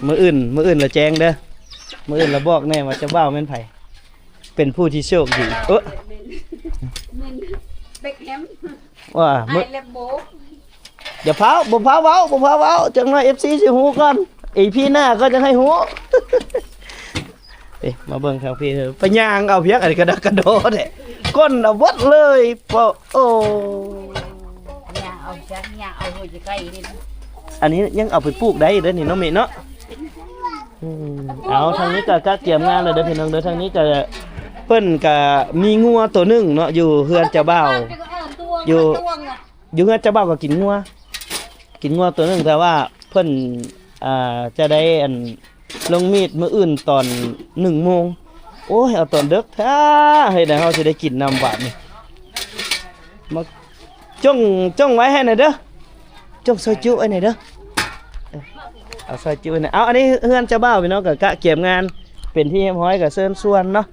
ມື້ອື່ນ ມື້ອື່ນລະແຈ້ງເດີ ມື້ອື່ນລະບອກແດ່ວ່າເຈົ້າບ່າວແມ່ນໃຜ ເປັນຜູ້ທີ່ໂຊກດີ. ເອີ ແມ່ນເບັກແຮມ ວ່າ ອ້າຍແລັບໂບ. ຢ່າພາວ ບໍ່ພາວເວົ້າ ບໍ່ພາວເວົ້າ ຈັກໜ້ອຍເອັຟຊີຊິຮູ້ກ່ອນ ອີພີໜ້າກໍຈະໃຫ້ຮູ້. ເອີ ມາເບິ່ງທາງພີ້ເດີ ໄປຍ່າງເອົາພຽກອັນນີ້ກະດາກະດໍແທ້ ກົ້ນເອົາເບິດເລີຍ. ໂອ້ ຍ່າງເອົາຈັກຍ່າງເອົາໂຫຍໃກ້ນີ້ ອັນນີ້ຍັງເອົາໄປປູກໄດ້ເດີນີ້ເນາະ ເມເນາະ. ອືມ ເອົາ ທາງນີ້ກະກະກຽມງານແລ້ວເດີພີ່ນ້ອງເດີ. ທາງນີ້ກະ ເພິ່ນກະມີງົວໂຕໜຶ່ງເນາະ ຢູ່ເຮືອນເຈົ້າບ່າວ ຢູ່ ຢູ່ເຮືອນເຈົ້າບ່າວກໍກິນງົວ ກິນງົວໂຕໜຶ່ງ ແຕ່ວ່າເພິ່ນ ອ່າ ຈະໄດ້ອັນ ລົງມີດມື້ອື່ນຕອນໜຶ່ງໂມງ. ໂອ້ຍ ເອົາຕອນເດິກແທ້ ເຮັດໃດເຮົາຊິໄດ້ກິນນຳບາດນີ້. ມາ ຈົ່ງ ຈົ່ງໄວ້ໃຫ້ໜ່ອຍເດີ ຈົ່ງຊອຍຈຸໄວ້ໜ່ອຍເດີ. ເອີ ເອົາຊອຍຈຸໃຫ້ໜ່ອຍ. ເອົາ ອັນນີ້ເຮືອນເຈົ້າບ່າວ ພີ່ນ້ອງ ກໍກະກຽມງານເປັນທີ່ຮຽບຮ້ອຍ ກໍເຊີນຊວນເນາະ.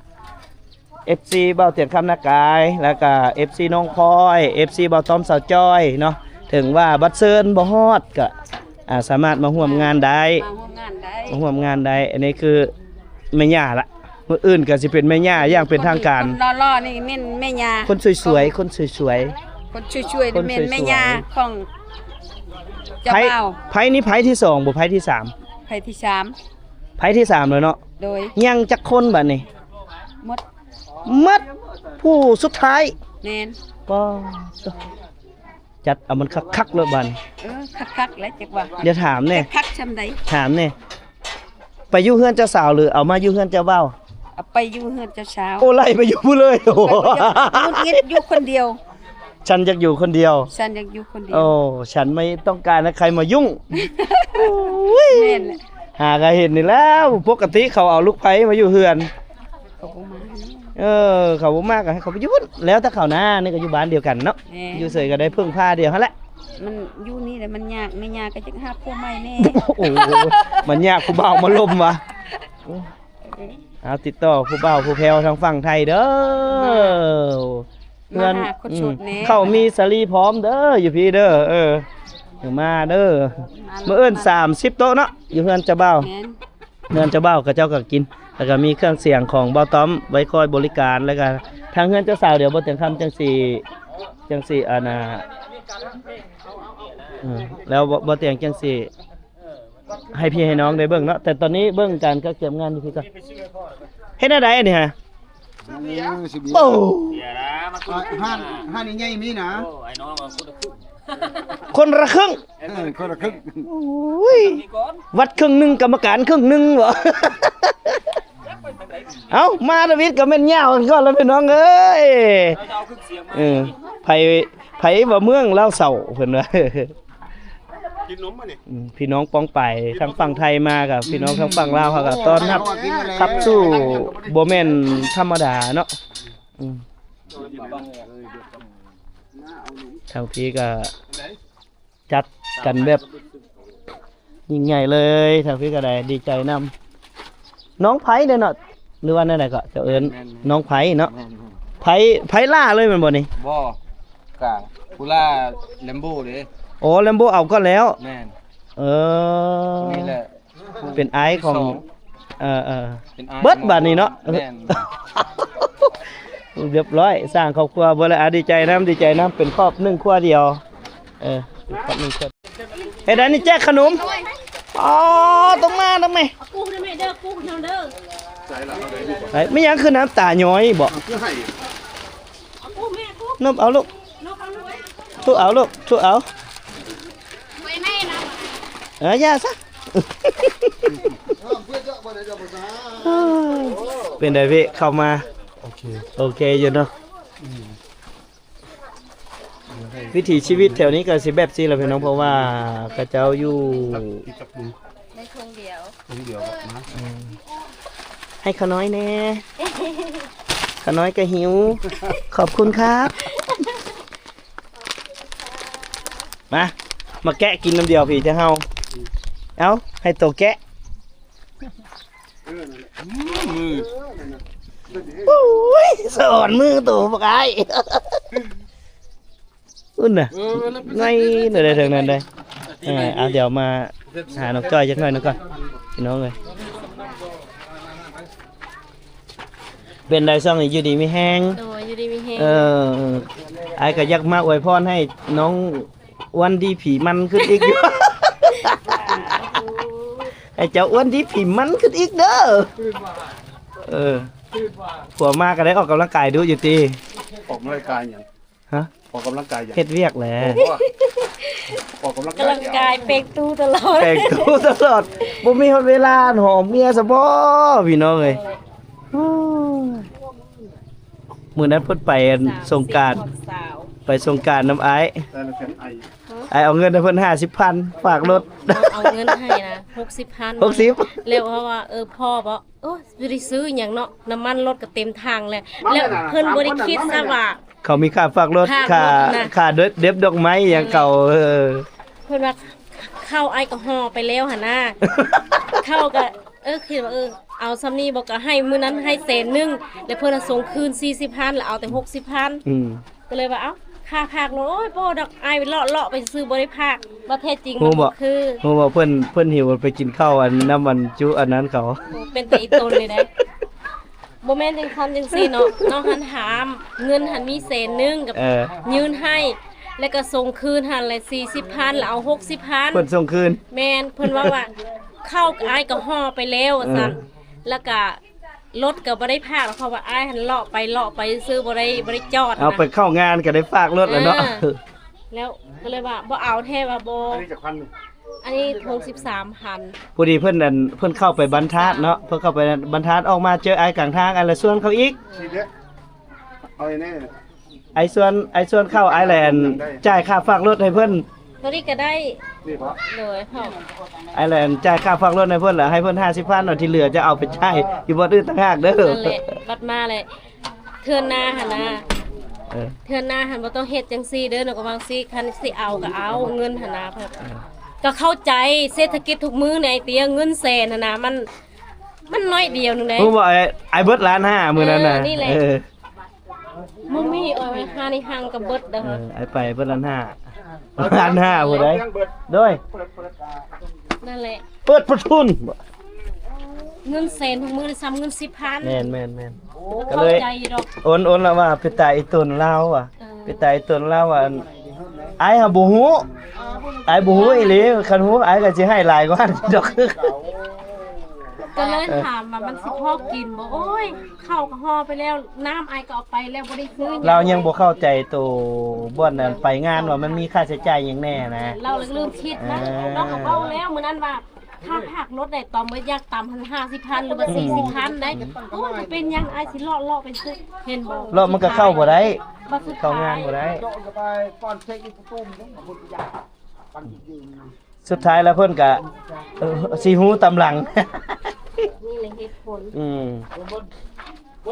ເອັຟຊີບ່າວຕຽງຄຳນາກາຍ ແລ້ວກະເອັຟຊີນ້ອງພອຍ ເອັຟຊີບ່າວຕ້ອມສາວຈ້ອຍເນາະ. ເຖິງວ່າບັດເຊີນບໍ່ຮອດກະ ອ່າ ສາມາດມາຮ່ວມງານໄດ້ ມາຮ່ວມງານໄດ້ ມາຮ່ວມງານໄດ້. ອັນນີ້ຄືແມ່ຍ່າລະ ມື້ອື່ນກະຊິເປັນແມ່ຍ່າຢ່າງເປັນທາງການ. ຄົນຫຼໍ່ໆນີ້ແມ່ນແມ່ຍ່າ ຄົນສວຍໆ ຄົນສວຍໆ ຄົນສວຍໆນີ້ແມ່ນແມ່ຍ່າຂອງເຈົ້າບ່າວ. ໃຜນີ້ໃຜທີສອງບໍ່ ໃຜທີສາມ ໃຜທີສາມ ໃຜທີສາມແລ້ວເນາະ. ໂດຍ. ຍັງຈັກຄົນບາດນີ້? ໝົດ ໝົດ ຜູ້ສຸດທ້າຍ. ແມ່ນ. ປ້າ ຈັດເອົາມັນຄັກໆໂລດບາດນີ້. ເອີ ຄັກໆແຫຼະ ຈັກວ່າ ດຽວຖາມແດ່ ຄັກຊ່ຳໃດ ຖາມແດ່ ໄປຢູ່ເຮືອນເຈົ້າສາວ ຫຼືເອົາມາຢູ່ເຮືອນເຈົ້າບ່າວ? ເອົາໄປຢູ່ເຮືອນເຈົ້າສາວ. ໂອ້ ໄລ່ໄປຢູ່ພຸ້ນເລີຍ. ໂອ້ ຫງຸດຫງິດຢູ່ຄົນດຽວ. ສັນຢາກຢູ່ຄົນດຽວ ສັນຢາກຢູ່ຄົນດຽວ. ໂອ້ ສັນໄມ່ຕ້ອງການໃຫ້ໃຄມາຫຍຸ້ງ. ໂອ້ຍ ແມ່ນແຫຼະ ຫາກະເຫັນນີ້ແລ້ວ ປົກກະຕິເຂົາເອົາລູກໃພ້ມາຢູ່ເຮືອນ ເຂົາບໍ່ມາ. ເອີ ເຂົາບໍ່ມາກະໃຫ້ເຂົາໄປຢູ່ພຸ້ນ ແລ້ວແຕ່ເຂົານະ. ນີ້ກະຢູ່ບ້ານດຽວກັນເນາະ. ແມ່ນ. ຢູ່ເສຍກະໄດ້ເພິ່ງພາດຽວຫັ້ນແຫຼະ. ມັນຢູ່ນີ້ແຫຼະມັນຍາກ ແມ່ຍ່າກະຢາກຫາຜົວໃໝ່ແນ່. ໂອ້ ມັນຍາກຜູ້ບ່າວມາລົມຫວາ. ເອົາ ຕິດຕໍ່ຜູ້ບ່າວຜູ້ແພ້ວທາງຝັ່ງໄທເດີ. ມາ ເຮືອນ ມາຫາຄົນໂສດແດ່. ເຂົ້າມີສາລີພ້ອມເດີ ຢູ່ພີ້ເດີ. ເອີ ມາເດີ ມາ ມື້ອື່ນສາມສິບໂຕະເນາະ ຢູ່ເຮືອນເຈົ້າບ່າວ. ແມ່ນ. ເຮືອນເຈົ້າບ່າວເຂົາເຈົ້າກໍກິນ ແລ້ວກໍມີເຄື່ອງສຽງຂອງບ່າວຕ້ອມໄວ້ຄອຍບໍລິການ ແລ້ວກໍທາງເຮືອນເຈົ້າສາວ ດຽວບ່າວຕຽງຄຳຈັ່ງຊິ ຈັ່ງຊິ ອັນນ່າ ເອີ ແລ້ວບ່າວຕຽງຈັ່ງຊິ ໃຫ້ພີ່ໃຫ້ນ້ອງໄດ້ເບິ່ງເນາະ. ແຕ່ຕອນນີ້ເບິ່ງການກະກຽມງານຢູ່ພີ້ກ່ອນ. ເຮັດແນວໃດອັນນີ້ຫະ? ໂອ້ ຮ້ານ ຮ້ານໃຫຍ່ມີນະ. ຄົນລະເຄິ່ງ ເອີ ຄົນລະເຄິ່ງ. ໂອ້ຍ ວັດເຄິ່ງໜຶ່ງ ກຳມະການເຄິ່ງໜຶ່ງບໍ? ເອົ້າ ມາທຳອິດກໍແມ່ນຍາວກັນກ່ອນລະພີ່ນ້ອງເອີຍ. ເອີ ໃຜ ໃຜວ່າເມືອງລາວເຊົາ ເພິ່ນວ່າ. ກິນນົມມານີ້ ອືມ ພີ່ນ້ອງປ້ອງປາຍທາງຝັ່ງໄທມາກັບພີ່ນ້ອງທາງຝັ່ງລາວ ເຮົາກໍຕ້ອນຮັບຂັບສູ້ບໍ່ແມ່ນທຳມະດາເນາະ. ອືມ ທາງພີ້ກໍຈັດກັນແບບຍິ່ງໃຫຍ່ເລີຍ ທາງພີ້ກໍໄດ້ດີໃຈນຳ. ນ້ອງໃຜເດ້ເນາະ? ຫຼືວ່າແນວໃດກໍ ເຈົ້າເອີ້ນ ແມ່ນໆ ນ້ອງໄພເນາະ ແມ່ນໆ ໄພ ໄພລ່າເລີຍແມ່ນບໍ່ນີ້? ບໍ່ ກະຜູ້ລ່າແລມໂບເດ້. ອໍ ແລມໂບເອົາກ່ອນແລ້ວ. ແມ່ນ ເອີ ນີ້ແຫຼະ ເປັນອ້າຍຂອງ ເອີໆ ເປັນອ້າຍ ເບິດບາດນີ້ເນາະ. ແມ່ນ ຮຽບຮ້ອຍ ສ້າງຄອບຄົວເບິດແລ້ວ. ອາ ດີໃຈນຳ ດີໃຈນຳ ເປັນຄອບໜຶ່ງຄົວດຽວ. ເອີ ເປັນຄອບໜຶ່ງຄົວ ເຮັດອັນນີ້ແຈກຂະໜົມ. ອໍ ຕ້ອງມານຳແມ່ ເອົາກຸ້ງນຳແມ່ເດີ ກຸ້ງນຳເດີ. ເອີ ແມ່ນຫຍັງຄືນ້ຳຕາຍ້ອຍບໍ? ເອົາກຸ້ງແມ່ ເອົາກຸ້ງ ນົບເອົາລູກ ນົບເອົາລູກເອີຍ ທຸກເອົາລູກ ທຸກເອົາ. ເອີ ຢ່າຊະ. ເປັນໃດພີ່ ເຂົ້າມາ? ໂອເຄ ໂອເຄຢູ່ເນາະ. ວິຖີຊີວິດແຖວນີ້ກໍຊິແບບຊີ້ລະພີ່ນ້ອງ ເພາະວ່າເຂົາເຈົ້າຢູ່ ໃນທົ່ງດຽວ ທົ່ງດຽວນະ. ອືມ ໃຫ້ຂ້ານ້ອຍແດ່ ຂ້ານ້ອຍກໍຫິວ. ຂອບຄຸນຄັບ. ມາ ມາແກະກິນນຳດຽວພີ້ ທາງເຮົາ. ເອົ້າ ໃຫ້ໂຕແກະ. ອືມ ມື ໂອ້ຍ ສະອອນມືໂຕບັກອ້າຍ. ອຸ້ນນະ ເອີ ໄງໜ້ອຍໃດເຖິງນັ້ນໃດ. ເອີ ເອົາ ດຽວມາຫານ້ອງຈ້ອຍຈັກໜ້ອຍໜຶ່ງກ່ອນ ພີ່ນ້ອງເອີຍ. ເປັນໃດຊ່ວງນີ້ ຢູ່ດີມີແຮງ? ໂດຍ ຢູ່ດີມີແຮງ. ເອີ ອ້າຍກໍຢາກມາອວຍພອນໃຫ້ນ້ອງອ້ວນດີຜີມັນຂຶ້ນອີກຢູ່. ໃຫ້ເຈົ້າອ້ວນດີຜີມັນຂຶ້ນອີກເດີ. ເອີ ຜົວມາກໍໄດ້ອອກກຳລັງກາຍດຸຢູ່ຕິ? ອອກກຳລັງກາຍຫຍັງ? ຮະ? ອອກກຳລັງກາຍຫຍັງ? ເຮັດວຽກແຫຼະ. ໂອ້ ອອກກຳລັງກາຍ ກຳລັງກາຍ ເປ່ງຕູ້ຕະຫຼອດ ເປ່ງຕູ້ຕະຫຼອດ. ບໍ່ມີຮອດເວລາຫອມເມຍຊະບໍ ພີ່ນ້ອງເອີຍ. ໂອ້ຍ ມື້ນັ້ນເພິ່ນໄປອັນ ສາມສິບ ສົງການ ຮອດຊາວ ໄປສົງການນຳອ້າຍ. ອ້າຍເອົາເງິນໃຫ້ເພິ່ນຫ້າສິບພັນ ຝາກລົດ. ເອົາເງິນໃຫ້ນະ ຫົກສິບພັນ ຫົກສິບ ແລ້ວເຮົາວ່າ ເອີ ພໍບໍ່? ໂອ້ຍ ບໍ່ໄດ້ຊື້ຫຍັງເນາະ ນ້ຳມັນລົດກໍເຕັມຖັງແລ້ວ. ແລ້ວເພິ່ນບໍ່ໄດ້ຄິດຊະວ່າ ເຂົາມີຄ່າຝາກລົດ ຄ່າ ຄ່າເດັບດອກໄມ້ຫຍັງເຂົາ. ເອີ ເພິ່ນວ່າ ເຂົ້າອ້າຍກໍຫໍ່ໄປແລ້ວຫັ້ນນາ. ເຂົ້າກໍ ເອີ ຄິດວ່າ ເອີ ເອົາຊ່ຳນີ້ບໍ່ ກໍໃຫ້ ມື້ນັ້ນໃຫ້ແສນໜຶ່ງ ແລ້ວເພິ່ນສົ່ງຄືນສີ່ສິບພັນ ແລ້ວເອົາແຕ່ຫົກສິບພັນ. ອືມ ກໍເລີຍວ່າ ເອົ້າ ຄ່າຝາກລົດ ໂອ້ຍ ບໍ່ດອກ ອ້າຍເລາະໆໄປຊື່ໆ ບໍ່ໄດ້ຝາກ. ວ່າແທ້ຈິງ ຮູ້ບໍ່? ມັນຄື ຮູ້ບໍ່? ເພິ່ນ ເພິ່ນຫິວໄປກິນເຂົ້າອັນ ນຳອັນຈຸອັນນັ້ນເຂົາ. ໂອ້ ເປັນຕາອີ່ຕົນເລີຍເດ້. ບໍ່ແມ່ນຈັ່ງຊັ້ນຈັ່ງຊີ້ເນາະ ນ້ອງຫັ້ນຖາມ ເງິນຫັ້ນມີແສນໜຶ່ງ ກັບ ເອີ ຍື່ນໃຫ້ ແລ້ວກໍສົ່ງຄືນຫັ້ນແຫຼະສີ່ສິບພັນ ແລ້ວເອົາຫົກສິບພັນ ເພິ່ນສົ່ງຄືນ. ແມ່ນ ເພິ່ນເວົ້າວ່າ ເຂົ້າອ້າຍກໍຫໍ່ໄປແລ້ວ ວ່າຊັ້ນ. ເອີ ແລ້ວກໍ ລົດກໍບໍ່ໄດ້ຝາກ ເພາະວ່າອ້າຍຫັ້ນເລາະໄປເລາະໄປຊື່ໆ ບໍ່ໄດ້ ບໍ່ໄດ້ຈອດ. ເອົາໄປເຂົ້າງານກໍໄດ້ຝາກລົດແລ້ວເນາະ. ເອີ ແລ້ວກໍເລີຍວ່າບໍ່ເອົາແທ້ວ່າບໍ່. ອັນນີ້ຈັກພັນນີ້? ອັນນີ້ຖົງສິບສາມພັນ. ພໍດີເພິ່ນ ອັນ ເພິ່ນເຂົ້າໄປບ້ານທາດເນາະ ເພິ່ນເຂົ້າໄປບ້ານທາດ ອອກມາເຈີອ້າຍກາງທາງ ອ້າຍລະຊວນເຂົາອີກ. ເອົາແນ່. ອ້າຍຊວນ ອ້າຍຊວນເຂົ້າ ອ້າຍແລນຈ່າຍຄ່າຝາກລົດໃຫ້ເພິ່ນ. ໂຕນີ້ກໍໄດ້. ນີ້ບໍ? ໂດຍ ອ້າຍແລນຈ່າຍຄ່າຝາກລົດໃຫ້ເພິ່ນ ແລ້ວໃຫ້ເພິ່ນຫ້າສິບພັນເນາະ ທີ່ເຫຼືອຈະເອົາໄປຈ່າຍຢູ່ບ່ອນອື່ນຕ່າງຫາກເດີ. ນັ້ນແຫຼະ ບັດມາແຫຼະ ເທື່ອໜ້າຫັ້ນນະ. ເອີ ເທື່ອໜ້າຫັ້ນບໍ່ຕ້ອງເຮັດຈັ່ງຊີ້ເດີ ນ້ອງກໍວ່າຊີ້ ຄັນຊິເອົາກໍເອົາເງິນຫັ້ນນະ. ເອີ ກໍເຂົ້າໃຈເສດຖະກິດທຸກມື້ນີ້ ໄອ້ເຕຍ ເງິນແສນຫັ້ນນະ ມັນ ມັນໜ້ອຍດຽວໜຶ່ງເດ້. ຮູ້ບໍ່ ອ້າຍ ອ້າຍເບິດລ້ານຫ້າມື້ນັ້ນນະ. ເອີ ນີ້ແຫຼະ. ເອີ ບໍ່ມີ ເອີຍ ຫາໃນຫ້າງກໍເບິດເດີ. ເອີ ອ້າຍໄປເບິດລ້ານຫ້າ ລ້ານຫ້າຜູ້ໃດ. ໂດຍ ນັ້ນແຫຼະ ເປີດປະທຸນ. ເງິນແສນທຸກມື້ນີ້ສ່ຳເງິນສິບພັນ. ແມ່ນໆໆ. ກໍເລີຍ ເຂົ້າໃຈຢູ່ດອກ ໂອນ ໂອນລະວ່າເປັນຕາອີ່ຕົນລາວວ່າ. ເອີ ເປັນຕາອີ່ຕົນລາວວ່າ ອ້າຍຫາບໍ່ຮູ້ ອ້າຍບໍ່ຮູ້ອີ່ຫຼີ. ຄັນຮູ້ອ້າຍກໍຊິໃຫ້ຫຼາຍກວ່າດອກ. ກໍເລີຍຖາມວ່າມັນຊິພໍກິນບໍ່? ໂອ້ຍ ເຂົ້າກໍຫໍ່ໄປແລ້ວ ນ້ຳອ້າຍກໍເອົາໄປແລ້ວ ບໍ່ໄດ້ຊື້ຫຍັງ. ລາວຍັງບໍ່ເຂົ້າໃຈໂຕບ່ອນນັ້ນ ໄປງານວ່າມັນມີຄ່າໃຊ້ຈ່າຍຫຍັງແດ່ນະ. ລາວເລີຍລືມຄິດນະ. ເອີ ນ້ອງກໍເວົ້າແລ້ວມື້ນັ້ນວ່າ ຄ່າຝາກລົດໄດ້ ຕອນເບິດຢາກຕຳຫັ້ນຫ້າສິບພັນ ຫຼືວ່າສີ່ສິບພັນໄດ໋. ໂອ້ຍ ບໍ່ເປັນຫຍັງ ອ້າຍຊິເລາະໆໄປຊື້. ເຫັນບໍ່? ເລາະມັນກໍເຂົ້າບໍ່ໄດ້ ເຂົ້າງານບໍ່ໄດ້. ສຸດທ້າຍແລ້ວເພິ່ນກະ ເອີ ຊິຮູ້ຕາມຫຼັງ. ນີ້ແຫຼະເຫດຜົນ. ອືມ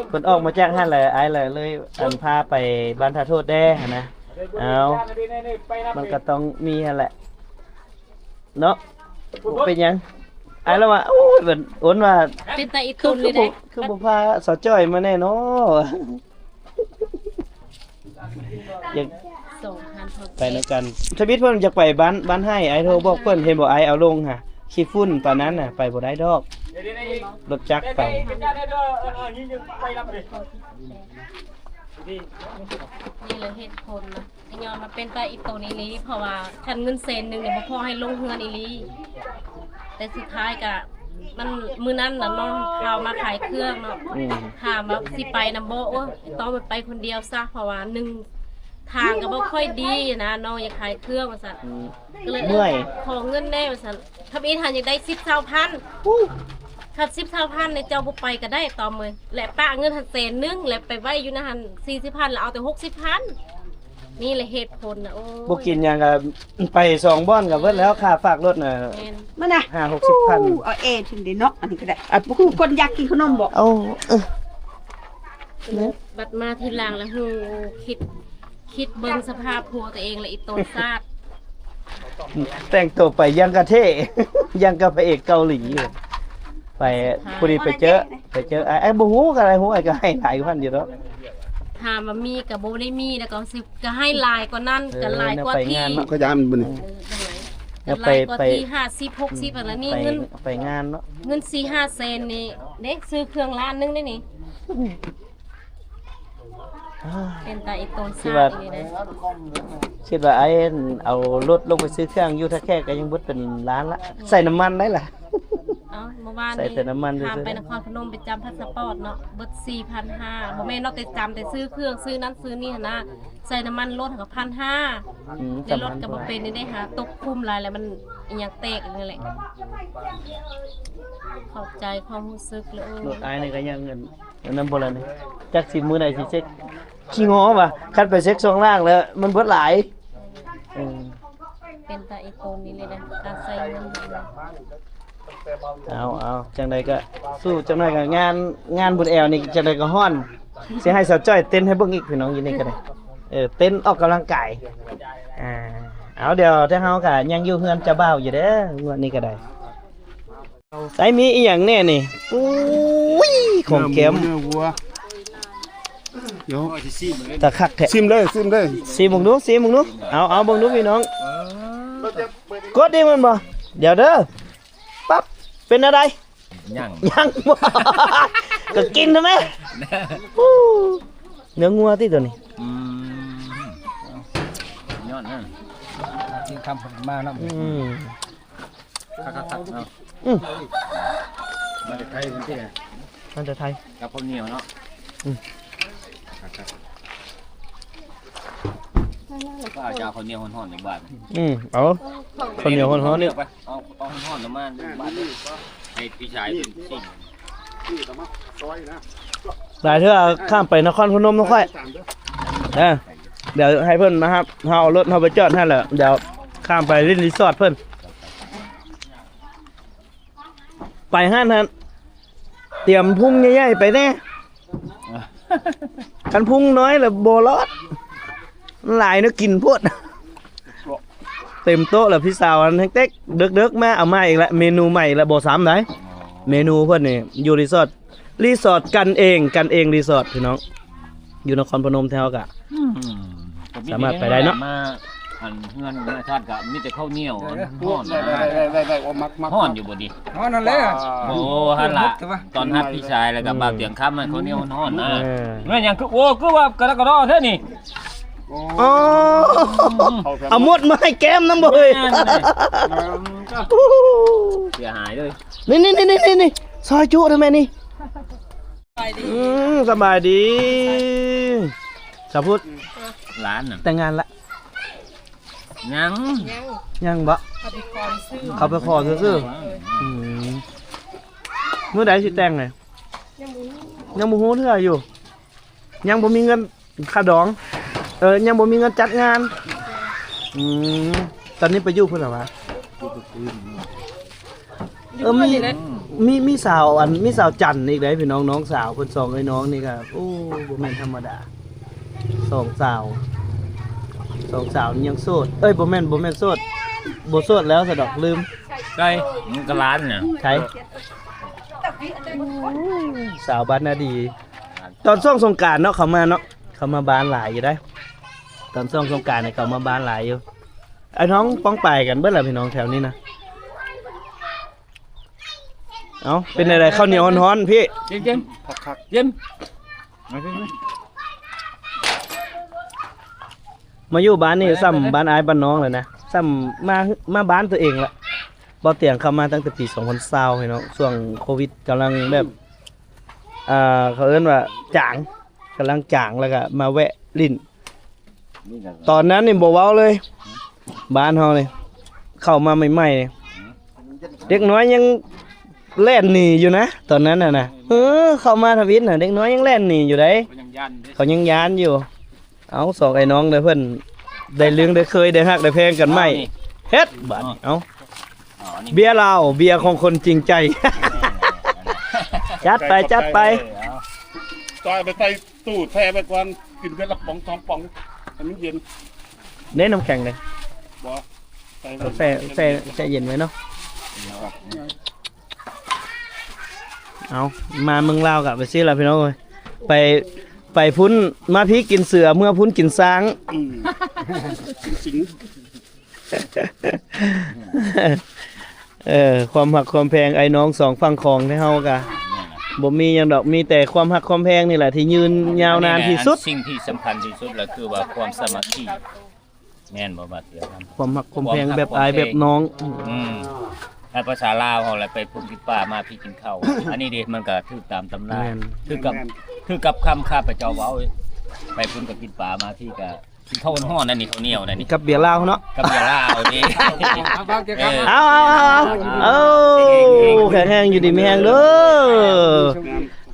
ເພິ່ນອອກມາຈາກຫັ້ນແຫຼະ ອ້າຍແຫຼະເລີຍ ອັນ ພາໄປບ້ານທ່າໂທດແດ່ຫັ້ນນະ. ເອົາ ມັນກໍຕ້ອງມີຫັ້ນແຫຼະເນາະ. ບໍ່ເປັນຫຍັງ. ອ້າຍລາວວ່າ ໂອ້ຍ ເພິ່ນໂອນວ່າ ເປັນຕາອີ່ຕົນເລີຍເດ້ ຄືບໍ່ ຄືບໍ່ພາສາວຈ້ອຍມາແດ່ເນາະ ຢາກ ສອງພັນເທົ່າ ໄປນຳກັນ. ທຳອິດເພິ່ນຢາກໄປບ້ານ ບ້ານໄຮ່ ອ້າຍໂທບອກເພິ່ນ ເຫັນບໍ່ ອ້າຍເອົາລົງຫາ ຂີ້ຝຸ່ນປານນັ້ນນະ ໄປບໍ່ໄດ້ດອກ ລົດຈັກໄປ. ນີ້ແຫຼະເຫດຜົນນະ ກໍຍ້ອນວ່າເປັນຕາອີ່ຕົນອີ່ຫຼີ ເພາະວ່າຄັນເງິນແສນໜຶ່ງນີ້ບໍ່ພໍໃຫ້ລົງເຮືອນອີ່ຫຼີ ແຕ່ສຸດທ້າຍກະ ມັນ ມື້ນັ້ນນະນ້ອງພາມາຂາຍເຄື່ອງເນາະ ອືມ ຖາມວ່າຊິໄປນຳບໍ່ ໂອ້ຍ ຕ້ອງໄປຄົນດຽວຊະ ເພາະວ່າໜຶ່ງ ທາງກໍບໍ່ຄ່ອຍດີນະ ນ້ອງຢາກຂາຍເຄື່ອງວ່າຊັ້ນ ອືມ ກໍເລີຍ ເອີ ເມື່ອຍ ຂໍເງິນແດ່ວ່າຊັ້ນ ທຳອິດຫັ້ນຢາກໄດ້ສິບຊາວພັນ ໂອ້ ຄັນສິບຊາວພັນນີ້ເຈົ້າບໍ່ໄປກໍໄດ້ຕອມເອີຍ ແລະປະເງິນຫັ້ນແສນໜຶ່ງ ແລະໄປໄວ້ຢູ່ໃນຫັ້ນສີ່ສິບພັນ ແລ້ວເອົາແຕ່ຫົກສິບພັນ ນີ້ແຫຼະເຫດຜົນນະ ໂອ້ຍ ບໍ່ກິນຫຍັງກໍໄປສອງບ່ອນກໍເບິດແລ້ວ ຄ່າຝາກລົດນະ ແມ່ນ ມັນນະ ຫ້າຫົກສິບພັນ ເອົາແອເຖິງໄດ້ເນາະ ອັນນີ້ກໍໄດ້ ອ່ະ ບໍ່ຄືຄົນຢາກກິນຂະໜົມບໍ ເອົາ ເອີ ບັດມາທີຫຼັງແລ້ວຮູ້ ຄິດ ຄິດເບິ່ງສະພາບຜົວຕົວເອງ ແລະອີ່ຕົນຊາດ ແຕ່ງໂຕໄປຢ່າງກະເທ່ ຢ່າງກັບພະເອກເກົາຫຼີ ໄປ ພໍດີໄປເຈີ ໄປເຈີອ້າຍ ອ້າຍບໍ່ຮູ້ກໍໄດ້ ຮູ້ອ້າຍກໍໃຫ້ຫຼາຍກວ່ານັ້ນຢູ່ດອກ ຖາມວ່າມີກໍບໍ່ໄດ້ມີ ແລ້ວກໍຊິ ກໍໃຫ້ຫຼາຍກວ່ານັ້ນ ເອີ ກໍຫຼາຍກວ່າທີ່ ແນວໄປງານເນາະ ກໍຢ້ານບໍ່ນີ້ ເອີ ຈັ່ງໃດ ແລ້ວໄປ ກໍຫຼາຍກວ່າ ໄປ ທີ່ຫ້າສິບ ຫົກສິບ ອັນນີ້ ໄປ ເງິນ ໄປງານເນາະ ເງິນສີ່ຫ້າແສນນີ້ເດ້ ຊື້ເຄື່ອງລ້ານໜຶ່ງໄດ້ນີ້ ອ່າ ເປັນຕາອີ່ຕົນຊາດອີ່ຫຼີເດ້ ຄິດວ່າອ້າຍເອົາລົດລົງໄປຊື້ເຄື່ອງຢູ່ທ່າແຂກກໍຍັງເບິດເປັນລ້ານລະ ໃສ່ນ້ຳມັນໄດ້ລະ ເອົ້າ ເມື່ອວານນີ້ ໃສ່ແຕ່ນ້ຳມັນ ຖາມໄປນະຄອນພະນົມໄປຈຳພາສະປອດເນາະ ເບິດສີ່ພັນຫ້າ ບໍ່ແມ່ນເນາະ ແຕ່ຈຳແຕ່ຊື້ເຄື່ອງ ຊື້ນັ້ນຊື້ນີ້ຫັ້ນນະ ໃສ່ນ້ຳມັນລົດຫັ້ນກໍພັນຫ້າ ອືມ ໃນລົດກໍບໍ່ເປັນນີ້ເດ້ຫາ ຕົກຂຸມຫຼາຍແລ້ວມັນອີ່ຫຍັງແຕກນີ້ແຫຼະ ເຂົ້າໃຈຄວາມຮູ້ສຶກເລີຍ ລົດອ້າຍນີ້ກໍຍັງ ອັນນັ້ນບໍ່ລະນີ້ ຈັກຊິມື້ໃດຊິເຊັກ ຂີ້ງໍວ່າ ຄັນໄປເຊັກຊ່ວງລ່າງແລ້ວມັນເບິດຫຼາຍ ເອີ ເປັນຕາອີ່ຕົນນີ້ເລີຍນະ ການໃຊ້ເງິນ ເອົາ ເອົາ ຈັ່ງໃດກໍສູ້ ຈັກໜ້ອຍກໍງານ ງານບຸນແອວນີ້ ຈັກໜ້ອຍກໍຮ້ອນ ຊິໃຫ້ສາວຈ້ອຍເຕັ້ນໃຫ້ເບິ່ງອີກ ພີ່ນ້ອງ ຢູ່ນີ້ກໍໄດ້ ເອີ ເຕັ້ນອອກກຳລັງກາຍ ອ່າ ເອົາ ດຽວທາງເຮົາກໍຍັງຢູ່ເຮືອນເຈົ້າບ່າວຢູ່ເດີ ງວດນີ້ກໍໄດ້. ໄອ້ມີອີ່ຫຍັງແດ່ນີ້ ໂອ້ຍ ຂອງແກ້ມ ເນື້ອຫວ ດຽວ ຕາຄັກແທ້ ຊິມເລີຍ ຊິມເລີຍ ຊິມເບິ່ງດູ ຊິມເບິ່ງດູ ເອົາ ເອົາເບິ່ງດູພີ່ນ້ອງ ເອີ ກົດອີກແມ່ນບໍ່ ດຽວເດີ ປັບ ເປັນແນວໃດ ຍັງ ຍັງ ກໍກິນເຖາະແມ່ ເນື້ອງົວຕິໂຕນີ້ ອືມ ຍອດນະ ກິນຄຳມານຳ ອືມ ຄັກໆໆເນາະ ອືມ ມາແຕ່ໄທພຸ້ນຕິ ມາແຕ່ໄທ ກັບເຂົ້າໜຽວເນາະ ອືມ ຄັກໆ ກໍເອົາຈາກເຂົ້າໜຽວຮ້ອນໆໃນບ້ານ ອືມ ເອົາເຂົ້າໜຽວຮ້ອນໆນີ້ ເອົາ ເອົາຮ້ອນໆນຳມາບ້ານ ໃຫ້ພີ່ຊາຍເພິ່ນຊິມ ຫຼາຍເທື່ອຂ້າມໄປນະຄອນພະນົມນຳຂ້ອຍ ເອີ ດຽວໃຫ້ເພິ່ນມາຮັບ ເຮົາເອົາລົດເຮົາໄປຈອດຫັ້ນແຫຼະ ດຽວຂ້າມໄປຫຼິ້ນຣີສອດເພິ່ນ ໄປຮ້ານຫັ້ນ ຕຽມພຸງໃຫຍ່ໆໄປແດ່ ຄັນພຸງນ້ອຍລະບໍ່ລອດ ມັນຫຼາຍແນວກິນໂພດ ເຕັມໂຕະລະ ພີ່ສາວຫັ້ນແຮງເຕັກ ເດິກໆມາເອົາມາອີກລະ ເມນູໃໝ່ລະ ບໍ່ຊ້ຳໃດ ເມນູເພິ່ນນີ້ ຢູ່ຣີສອດ ຣີສອດກັນເອງ ກັນເອງຣີສອດ ພີ່ນ້ອງ ຢູ່ນະຄອນພະນົມແທ້ເຮົາກະ ອືມ ສາມາດໄປໄດ້ເນາະ ມາອັນເຮືອນນາຍທ່ານກະມີແຕ່ເຂົ້າໜຽວ ເອີ ຮ້ອນ ໄດ້ໆໆໆ ໂອ້ ມັກໆ ຮ້ອນຢູ່ບໍ່ນີ້ ຮ້ອນນັ້ນແຫຼະ ໂອ້ ຫັ້ນລະ ຕອນຮັບພີ່ຊາຍແລ້ວກະ ອືມ ບ່າວຕຽງຄຳ ເຂົ້າໜຽວຮ້ອນນະ ເອີ ແມ່ນຫຍັງຄື ໂອ້ ຄືວ່າກະດະກະດໍແທ້ນີ້ ໂອ້ ເອົາໝົດມາໃຫ້ແກ້ມນຳບໍ່ເອີຍ ເສຍຫາຍເລີຍ ນີ້ໆໆໆ ຊອຍຈຸເດີແມ່ນີ້ ອືມ ສະບາຍດີ ສາວພຸດ ຫຼານນະ ແຕ່ງງານລະ ຍັງ ຍັງ ຍັງບໍ່ ເຂົາໄປຂໍຊື່ ເຂົາໄປຂໍຊື່ໆ ອືມ ມື້ໃດຊິແຕ່ງນີ້ ຍັງບໍ່ຮູ້ເທື່ອຢູ່ ຍັງບໍ່ມີເງິນຄ່າດອງ ເອີ ຍັງບໍ່ມີເງິນຈັດງານ ອືມ ຕອນນີ້ໄປຢູ່ພຸ້ນລະຫວາ ເອີ ມີ ມີ ມີສາວ ອັນ ມີສາວຈັນອີກເດ້ພີ່ນ້ອງ ນ້ອງສາວເພິ່ນ ສອງເອື້ອຍນ້ອງນີ້ກໍ ໂອ້ ບໍ່ແມ່ນທຳມະດາ ສອງສາວ ສອງສາວນີ້ຍັງໂສດ ເອີຍ ບໍ່ແມ່ນ ບໍ່ແມ່ນໂສດ ບໍ່ໂສດແລ້ວຊະດອກ ລືມ ໄກ ມັນກະຫຼານນະ ໃສ ສາວບ້ານນາດີ ຕອນຊ່ວງສົງການເນາະ ເຂົາມາເນາະ ເຂົາມາບ້ານຫຼາຍຢູ່ໄດ໋ ຕອນຊ່ວງສົງການນີ້ເຂົາມາບ້ານຫຼາຍຢູ່ ໄອ້ນ້ອງປ້ອງປາຍກັນເບິດລະພີ່ນ້ອງແຖວນີ້ນະ ເອົ້າ ເປັນໃດໆ ເຂົ້າໜຽວຮ້ອນໆ ພີ່ ເຢັນໆ ຄັກໆ ເຢັນ ມາຢູ່ບ້ານນີ້ສ່ຳບ້ານອ້າຍບ້ານນ້ອງແລ້ວນະ ສ່ຳມາ ມາບ້ານຕົວເອງລະ ບໍ່ຕຽງເຂົ້າມາຕັ້ງແຕ່ປີສອງພັນຊາວ ພີ່ນ້ອງ ຊ່ວງໂຄວິດກຳລັງແບບ ອ່າ ເຂົາເອີ້ນວ່າຈາງ ກຳລັງຈາງ ແລ້ວກະມາແວະຫຼິ້ນ ຕອນນັ້ນນີ້ບໍ່ເວົ້າເລີຍ ບ້ານເຮົານີ້ ເຂົ້າມາໃໝ່ໆນີ້ ເດັກນ້ອຍຍັງແລ່ນໜີຢູ່ນະ ຕອນນັ້ນນະ ເອີ ເຂົ້າມາທຳອິດນະ ເດັກນ້ອຍຍັງແລ່ນໜີຢູ່ໃດ໋ ເຂົາຍັງຢ້ານຢູ່ ເອົາ ສອງໄອ້ນ້ອງເດີ ເພິ່ນໄດ້ລຶ້ງໄດ້ເຄີຍ ໄດ້ຮັກໄດ້ແພງກັນໃໝ່ ເຮັດບາດນີ້ ເອົາ ເບຍລາວ ເບຍຂອງຄົນຈິງໃຈ ຈັດໄປ ຈັດໄປ ເອົາ ຈອຍໄປໃສ່ ຕູ້ແຊ່ໄວ້ກ່ອນ ກິນເທື່ອລະປ໋ອງສອງປ໋ອງ ໃຫ້ມັນເຢັນ ເດ້ນ້ຳແຂງເດ້ ບໍ່ ໃສ່ ເອົາ ແຊ່ ແຊ່ ແຊ່ເຢັນໄວ້ເນາະ ເອົາ ມາເມືອງລາວກະໄປຊີ້ລະພີ່ນ້ອງເອີຍ ໄປ ໄປພຸ້ນມາພີ້ກິນເສືອ ເມືອພຸ້ນກິນຊ້າງ ອືມ ກິນສິງ ເອີ ຄວາມຮັກຄວາມແພງອ້າຍນ້ອງສອງຝັ່ງຂອງໃນເຮົາກະ ແມ່ນລະ ບໍ່ມີຫຍັງດອກ ມີແຕ່ຄວາມຮັກຄວາມແພງນີ້ແຫຼະທີ່ຍືນຍາວນານທີ່ສຸດ ອັນນີ້ແຫຼະ ສິ່ງທີ່ສຳຄັນທີ່ສຸດລະຄືວ່າຄວາມສາມັກຄີ ແມ່ນບໍ່ ບາດດຽວ ຄວາມຮັກຄວາມແພງແບບອ້າຍແບບນ້ອງ ອືມ ໃນພາສາລາວເຮົາລະໄປພຸ້ນກິນປາ ມາພີ້ກິນເຂົ້າ ອັນນີ້ເດ ມັນກະຖືກຕາມຕຳລາ ແມ່ນ ຄືກັບ ແມ່ນ ຄືກັບຄຳຂ້າພະເຈົ້າເວົ້າ ໄປພຸ້ນກະກິນປາ ມາພີ້ກະ ເຂົ້າຮ້ອນໆ ອັນນີ້ເຂົ້າໜຽວ ອັນນີ້ກັບເບຍລາວເນາະ ກັບເບຍລາວນີ້ ເອົາ ເອົາ ເອົາ ເອົາ ເອົາ ແຂງແຮງຢູ່ດີມີແຮງເດີ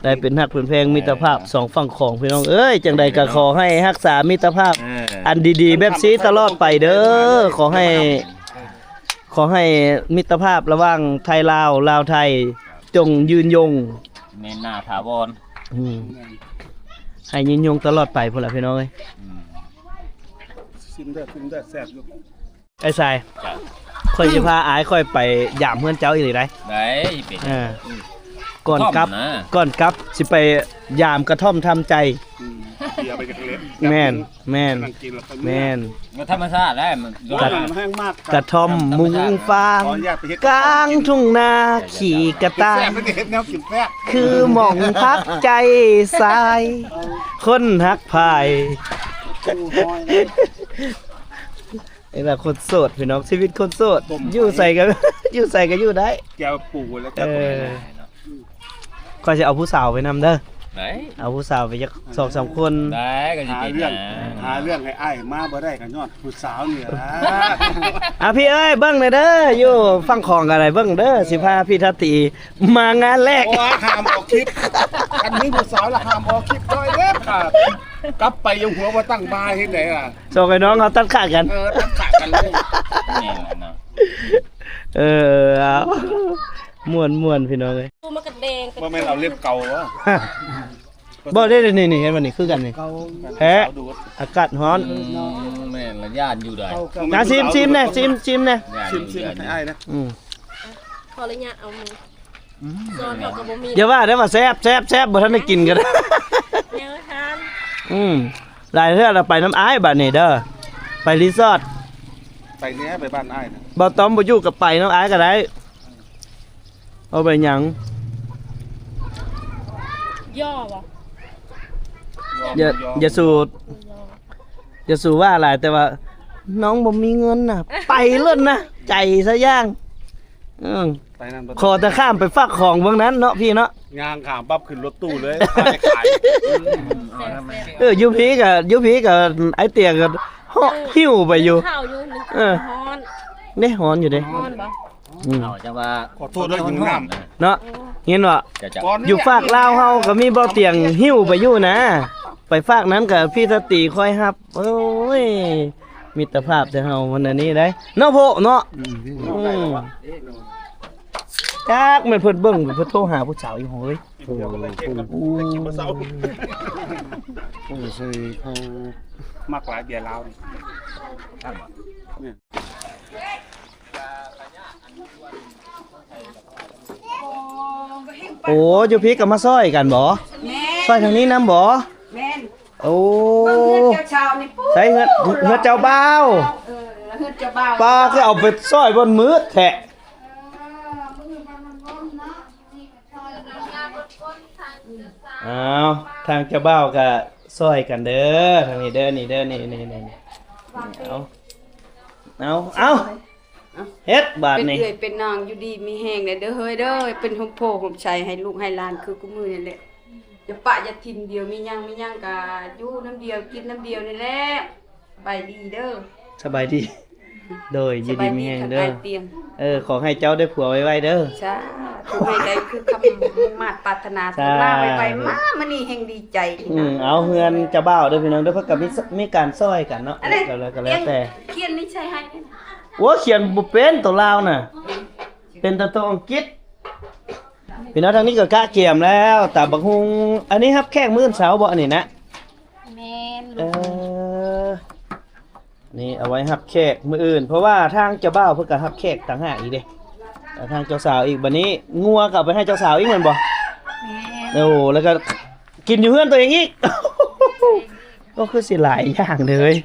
ໄດ້ເປັນຮັກເປັນແພງມິດຕະພາບສອງຝັ່ງຂອງ ພີ່ນ້ອງເອີຍ ຈັ່ງໃດກະຂໍໃຫ້ຮັກສາມິດຕະພາບ ເອີ ອັນດີໆແບບຊີ້ຕະຫຼອດໄປເດີ ຂໍໃຫ້ ຂໍໃຫ້ມິດຕະພາບລະຫວ່າງໄທລາວ ລາວໄທ ຈົ່ງຍືນຍົງ ແມ່ນໜ້າຖາວອນ ອືມ ໃຫ້ຍືນຍົງຕະຫຼອດໄປພຸ້ນລະພີ່ນ້ອງເອີຍ ອືມ ຊິມເດີ ຊິມເດີ ແຊບຢູ່ ອ້າຍຊາຍ ຂ້ອຍຊິພາອ້າຍຂ້ອຍໄປຢາມເຮືອນເຈົ້າອີ່ຫຼີໄດ໋ ໄດ້ ເປັນ ເອີ ອືມ ກ່ອນກັບ ກ່ອນກັບຊິໄປຢາມກະທ່ອມທຳໃຈ ອືມ ເບຍໄປຈັກເລັກ ແມ່ນ ແມ່ນ ນັ່ງກິນແລ້ວກໍເມືອ ແມ່ນ ກໍທຳມະຊາດແຫຼະ ມັນ ກະ ແຮງມາກ ກະທ່ອມມຸງຟາງ ກາງທົ່ງນາຂີ້ກະຕ່າງ ແຊບ ເຮັດແນວກິນແຊບ ຄືໝ່ອງພັກໃຈຊາຍ ຄົນຮັກພາຍ ນີ້ລະຄົນໂສດພີ່ນ້ອງ ຊີວິດຄົນໂສດ ຢູ່ໃສກະ ຢູ່ໃສກະຢູ່ໄດ້ ແກ້ວປູແລ້ວ ເອີ ຂ້ອຍຊິເອົາຜູ້ສາວໄປນຳເດີ ໄດ້ ເອົາຜູ້ສາວໄປຈັກສອງສາມຄົນ ໄດ້ ກໍຊິເປັນຫາເລື່ອງ ຫາເລື່ອງໃຫ້ອ້າຍມາບໍ່ໄດ້ກໍຍ້ອນຜູ້ສາວນີ້ລະ ອ່ະ ພີ່ເອີຍ ເບິ່ງແດ່ເດີ ຢູ່ຝັ່ງຂອງກໍໄດ້ເບິ່ງເດີ ຊິພາພີ່ທາຕີມາງານແລກ ໂອ້ຍ ຫ້າມອອກຄລິບ ຄັນມີຜູ້ສາວລະຫ້າມອອກຄລິບໂດຍເດັດຂາດ ກັບໄປຢ່າຫົວບໍ່ຕັ້ງບ່າເຮັດໃດລະ ສອງໄອ້ນ້ອງເຮົາຕັດຂາດກັນ ເອີ ຕັດຂາດກັນເລີຍ ແມ່ນລະເນາະ ເອີ ເອົາ ມ່ວນໆ ພີ່ນ້ອງເອີຍ ມາກັນແດງ ບໍ່ແມ່ນເອົາເລັບເກົ່າຫວາ ບໍ່ ເດ້ໆ ນີ້ໆ ເຫັນບໍ່ນີ້ ຄືກັນນີ້ ເກົ່າ ແພະ ອາກາດຮ້ອນ ອືມ ແມ່ນລະ ຢ້ານຢູ່ໃດ ນະ ຊີມ ຊີມແດ່ ຊີມ ຊີມແດ່ ຊີ້ມ ຊີ້ມໃຫ້ອ້າຍນະ ອືມ ຂໍອະນຸຍາດເອົາມື ອືມ ຊ້ອນເຮົາກໍບໍ່ມີ ຢ່າວ່າໄດ້ວ່າແຊບ ແຊບ ແຊບ ບໍ່ທັນໄດ້ກິນກໍໄດ້ ຍັງບໍ່ທັນ ອືມ ຫຼາຍເທື່ອລະໄປນຳອ້າຍບາດນີ້ເດີ ໄປຣີສອດ ໄປແດ່ ໄປບ້ານອ້າຍນະ ບໍ່ຕ້ອງບໍ່ຢູ່ກໍໄປນຳອ້າຍກໍໄດ້ ເອົາໄປຫຍັງ ຍໍບໍ່ ຢ່າ ຢ່າສູດ ຢ່າສູວ່າຫຼາຍ ແຕ່ວ່ານ້ອງບໍ່ມີເງິນນະ ໄປໂລດນະ ໃຈຊະຢ່າງ ເອີ ໄປນັ້ນບໍ່ ຂໍແຕ່ຂ້າມໄປຝາກຂອງເບື້ອງນັ້ນເນາະ ພີ່ເນາະ ຍ່າງຂ້າມປັບຂຶ້ນລົດຕູ້ເລີຍ ຂາຍ ຂາຍ ເອີ ຢູ່ພີ້ກະ ຢູ່ພີ້ກະ ໄອ້ເຕຍກະ ເອີ ຫິ້ວໄປຢູ່ ເຂົ້າຢູ່ ເອີ ຮ້ອນ ເດ້ ຮ້ອນຢູ່ເດ້ ຮ້ອນບໍ່ ອືມ ເອົາ ຈັ່ງວ່າ ຂໍໂທດເດີ ຫິວນ້ຳ ເນາະ ເຫັນບໍ່ ຢູ່ຟາກລາວເຮົາກໍມີເບົາຕຽງຫິ້ວໄປຢູ່ນະ ໄປຟາກນັ້ນກໍພີ່ສະຕີຄອຍຮັບ ໂອ້ຍ ມິດຕະພາບແຕ່ເຮົາມັນອັນນີ້ໄດ໋ ເນາະໂພະເນາະ ອືມ ອືມ ຈັກແມ່ນເພິ່ນເບິ່ງ ເພິ່ນໂທຫາຜູ້ສາວຢູ່ ໂອ້ຍ ໂອ້ ໂອ້ ໃສ່ເຂົາ ມັກຫຼາຍເບຍລາວນີ້ ແມ່ນ ກະ ກະຍາກ ອັນ ໂອ້ ຢູ່ພີ້ກໍມາຊ່ອຍກັນບໍ? ແມ່ນ ຊ່ອຍທາງນີ້ນຳບໍ? ແມ່ນ ໂອ້ ເບິ່ງເຮືອນເຈົ້າຊາວນີ້ ໃສເຮືອນ ເຮືອນເຈົ້າບ່າວ? ເອີ ເຮືອນເຈົ້າບ່າວ ປ້າ ຄືເອົາໄປຊ່ອຍບ່ອນມືດແທ້. ອ້າວ ທາງເຈົ້າບ່າວກໍຊ່ອຍກັນເດີ ທາງນີ້ເດີ ນີ້ເດີ ນີ້ ນີ້ ນີ້ ນີ້ ເອົາ ເອົາ ເອົາ ເຮັດບາດນີ້ ເປັນເອື້ອຍເປັນນາງ ຢູ່ດີມີແຮງແດ່ເດີເຮີ້ຍເດີ ເປັນຮົ່ມໂພຮົ່ມໄຊໃຫ້ລູກໃຫ້ຫຼານຄືຄູ່ມື້ນີ້ແຫຼະ ຢ່າປະຢ່າຖິ້ມດຽວ ມີຫຍັງ ມີຫຍັງກໍຢູ່ນຳດຽວ ກິນນຳດຽວນີ້ແຫຼະ. ສະບາຍດີເດີ ສະບາຍດີ ໂດຍ ຢູ່ດີມີແຮງເດີ ເອີ ຂໍໃຫ້ເຈົ້າໄດ້ຜົວໄວໆເດີ ສາທຸ ໃຫ້ໄດ້ຄືຄຳມຸ່ງມາດປາດຖະໜາ ສາທຸ ມາໄວໆ ມາມື້ນີ້ແຮ່ງດີໃຈ ອືມ ເອົາ ເຮືອນເຈົ້າບ່າວເດີພີ່ນ້ອງເດີ ເພິ່ນກໍມີ ມີການຊ່ອຍກັນເນາະ ແລ້ວກໍແລ້ວແຕ່ ຂຽນນີ້ໃສ່ໃຫ້ ໂອ້ ຂຽນບໍ່ເປັນໂຕລາວນະ ເປັນແຕ່ໂຕອັງກິດ ພີ່ນ້ອງ ທາງນີ້ກໍກະກຽມແລ້ວ ຕຳບັກຫຸ່ງ ອັນນີ້ຮັບແຂກມື້ອື່ນເຊົ້າບໍ ອັນນີ້ນະ? ແມ່ນ ເອີ ນີ້ເອົາໄວ້ຮັບແຂກມື້ອື່ນ ເພາະວ່າທາງເຈົ້າບ່າວເພິ່ນກໍຮັບແຂກຕ່າງຫາກອີກເດ້ ແລ້ວທາງເຈົ້າສາວອີກ ບັດນີ້ງົວກໍເອົາໄປໃຫ້ເຈົ້າສາວອີກແມ່ນບໍ່? ແມ່ນ ໂອ້ ແລ້ວກໍກິນຢູ່ເຮືອນຕົວເອງອີກ ກໍຄືຊິຫຼາຍຢ່າງເດີ ເຮີ້ຍ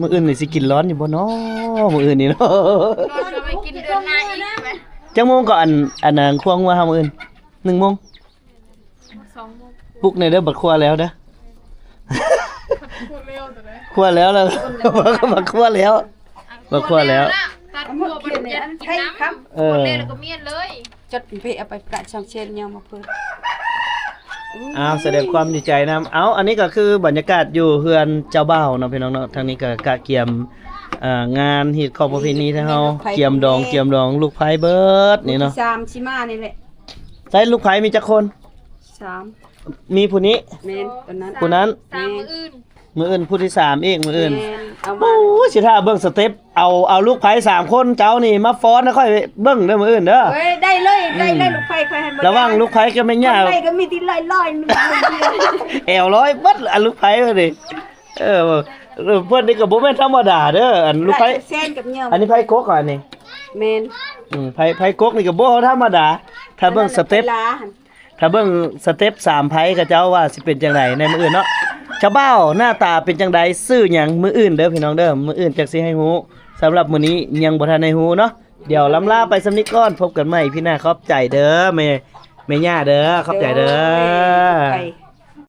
ມື້ອື່ນນີ້ຊິກິນຮ້ອນຢູ່ບໍ່ນໍ ມື້ອື່ນນີ້ເນາະ ເຮົາໄປກິນເດືອນໜ້າອີກໄປ ຈັກໂມງກໍອັນ ອັນນັ້ນ ຄົວງົວເຮົາມື້ອື່ນ ໜຶ່ງໂມງ ສອງໂມງ ປຸກແດ່ເດີ ບັດຄົວແລ້ວເດີ ຄົວແລ້ວແລ້ວ ບັດຄົວແລ້ວ ບັດຄົວແລ້ວ ຕັດຄົວບັດຍັດກິນນ້ຳ ເອີ ຄົວແລ້ວກໍມ້ຽນເລີຍ ຈັດໄປເອົາໄປກະຊ່າງເຊນຍາມມາເພິ່ນ ອ້າວ ສະແດງຄວາມດີໃຈນຳ ເອົ້າ ອັນນີ້ກໍຄືບັນຍາກາດຢູ່ເຮືອນເຈົ້າບ່າວເນາະ ພີ່ນ້ອງເນາະ ທາງນີ້ກໍກະກຽມ ເອີ ງານຮີດຄອງປະເພນີ ທາງເຮົາກຽມດອງ ກຽມດອງລູກໃພ້ເບິດນີ້ເນາະ ສາມຊິມານີ້ແຫຼະ ໃຊ້ລູກໃພ້ມີຈັກຄົນ? ສາມ ມີຜູ້ນີ້ ແມ່ນ ຄົນນັ້ນ ຜູ້ນັ້ນ ສາມ ມື້ອື່ນ ມື້ອື່ນຜູ້ທີສາມອີກ ມື້ອື່ນ ແມ່ນ ເອົາມາ ໂອ້ຍ ຊິຖ້າເບິ່ງສະເຕັບ ເອົາ ເອົາລູກໃພ້ສາມຄົນເຈົ້ານີ້ມາຟ້ອນໃຫ້ຂ້ອຍເບິ່ງເດີມື້ອື່ນເດີ ເອີຍ ໄດ້ເລີຍ ໄດ້ເລີຍ ອືມ ລູກໃພ້ຂ້ອຍຫັ້ນ ລະຫວ່າງລູກໃພ້ກັບແມ່ຍ່າ ລູກໃພ້ກໍມີທີ່ລອຍໆ ແອວລອຍເບິດ ອັນລູກໃພ້ນີ້ ເອີ ເອີ ເພິ່ນນີ້ກໍບໍ່ແມ່ນທຳມະດາເດີ ອັນລູກໃພ້ ແຊນກັບຍອມ ອັນນີ້ໃພ້ກົກ ອັນນີ້ ແມ່ນ ອືມ ໃພ້ ໃພ້ກົກນີ້ກໍບໍ່ທຳມະດາ ຖ້າເບິ່ງສະເຕັບ ຖ້າເບິ່ງສະເຕັບສາມໃຜ ເຂົາເຈົ້າວ່າຊິເປັນຈັ່ງໃດໃນມື້ອື່ນເນາະ ເຈົ້າບ່າວໜ້າຕາເປັນຈັ່ງໃດ ຊື່ຫຍັງ ມື້ອື່ນເດີພີ່ນ້ອງເດີ ມື້ອື່ນຈັກຊິໃຫ້ຮູ້ ສຳລັບມື້ນີ້ຍັງບໍ່ທັນໄດ້ຮູ້ເນາະ ດຽວລ່ຳລາໄປສ່ຳນີ້ກ່ອນ ພົບກັນໃໝ່ອີພີໜ້າ ຂອບໃຈເດີ ແມ່ ແມ່ຍ່າເດີ ຂອບໃຈເດີ ໂດຍ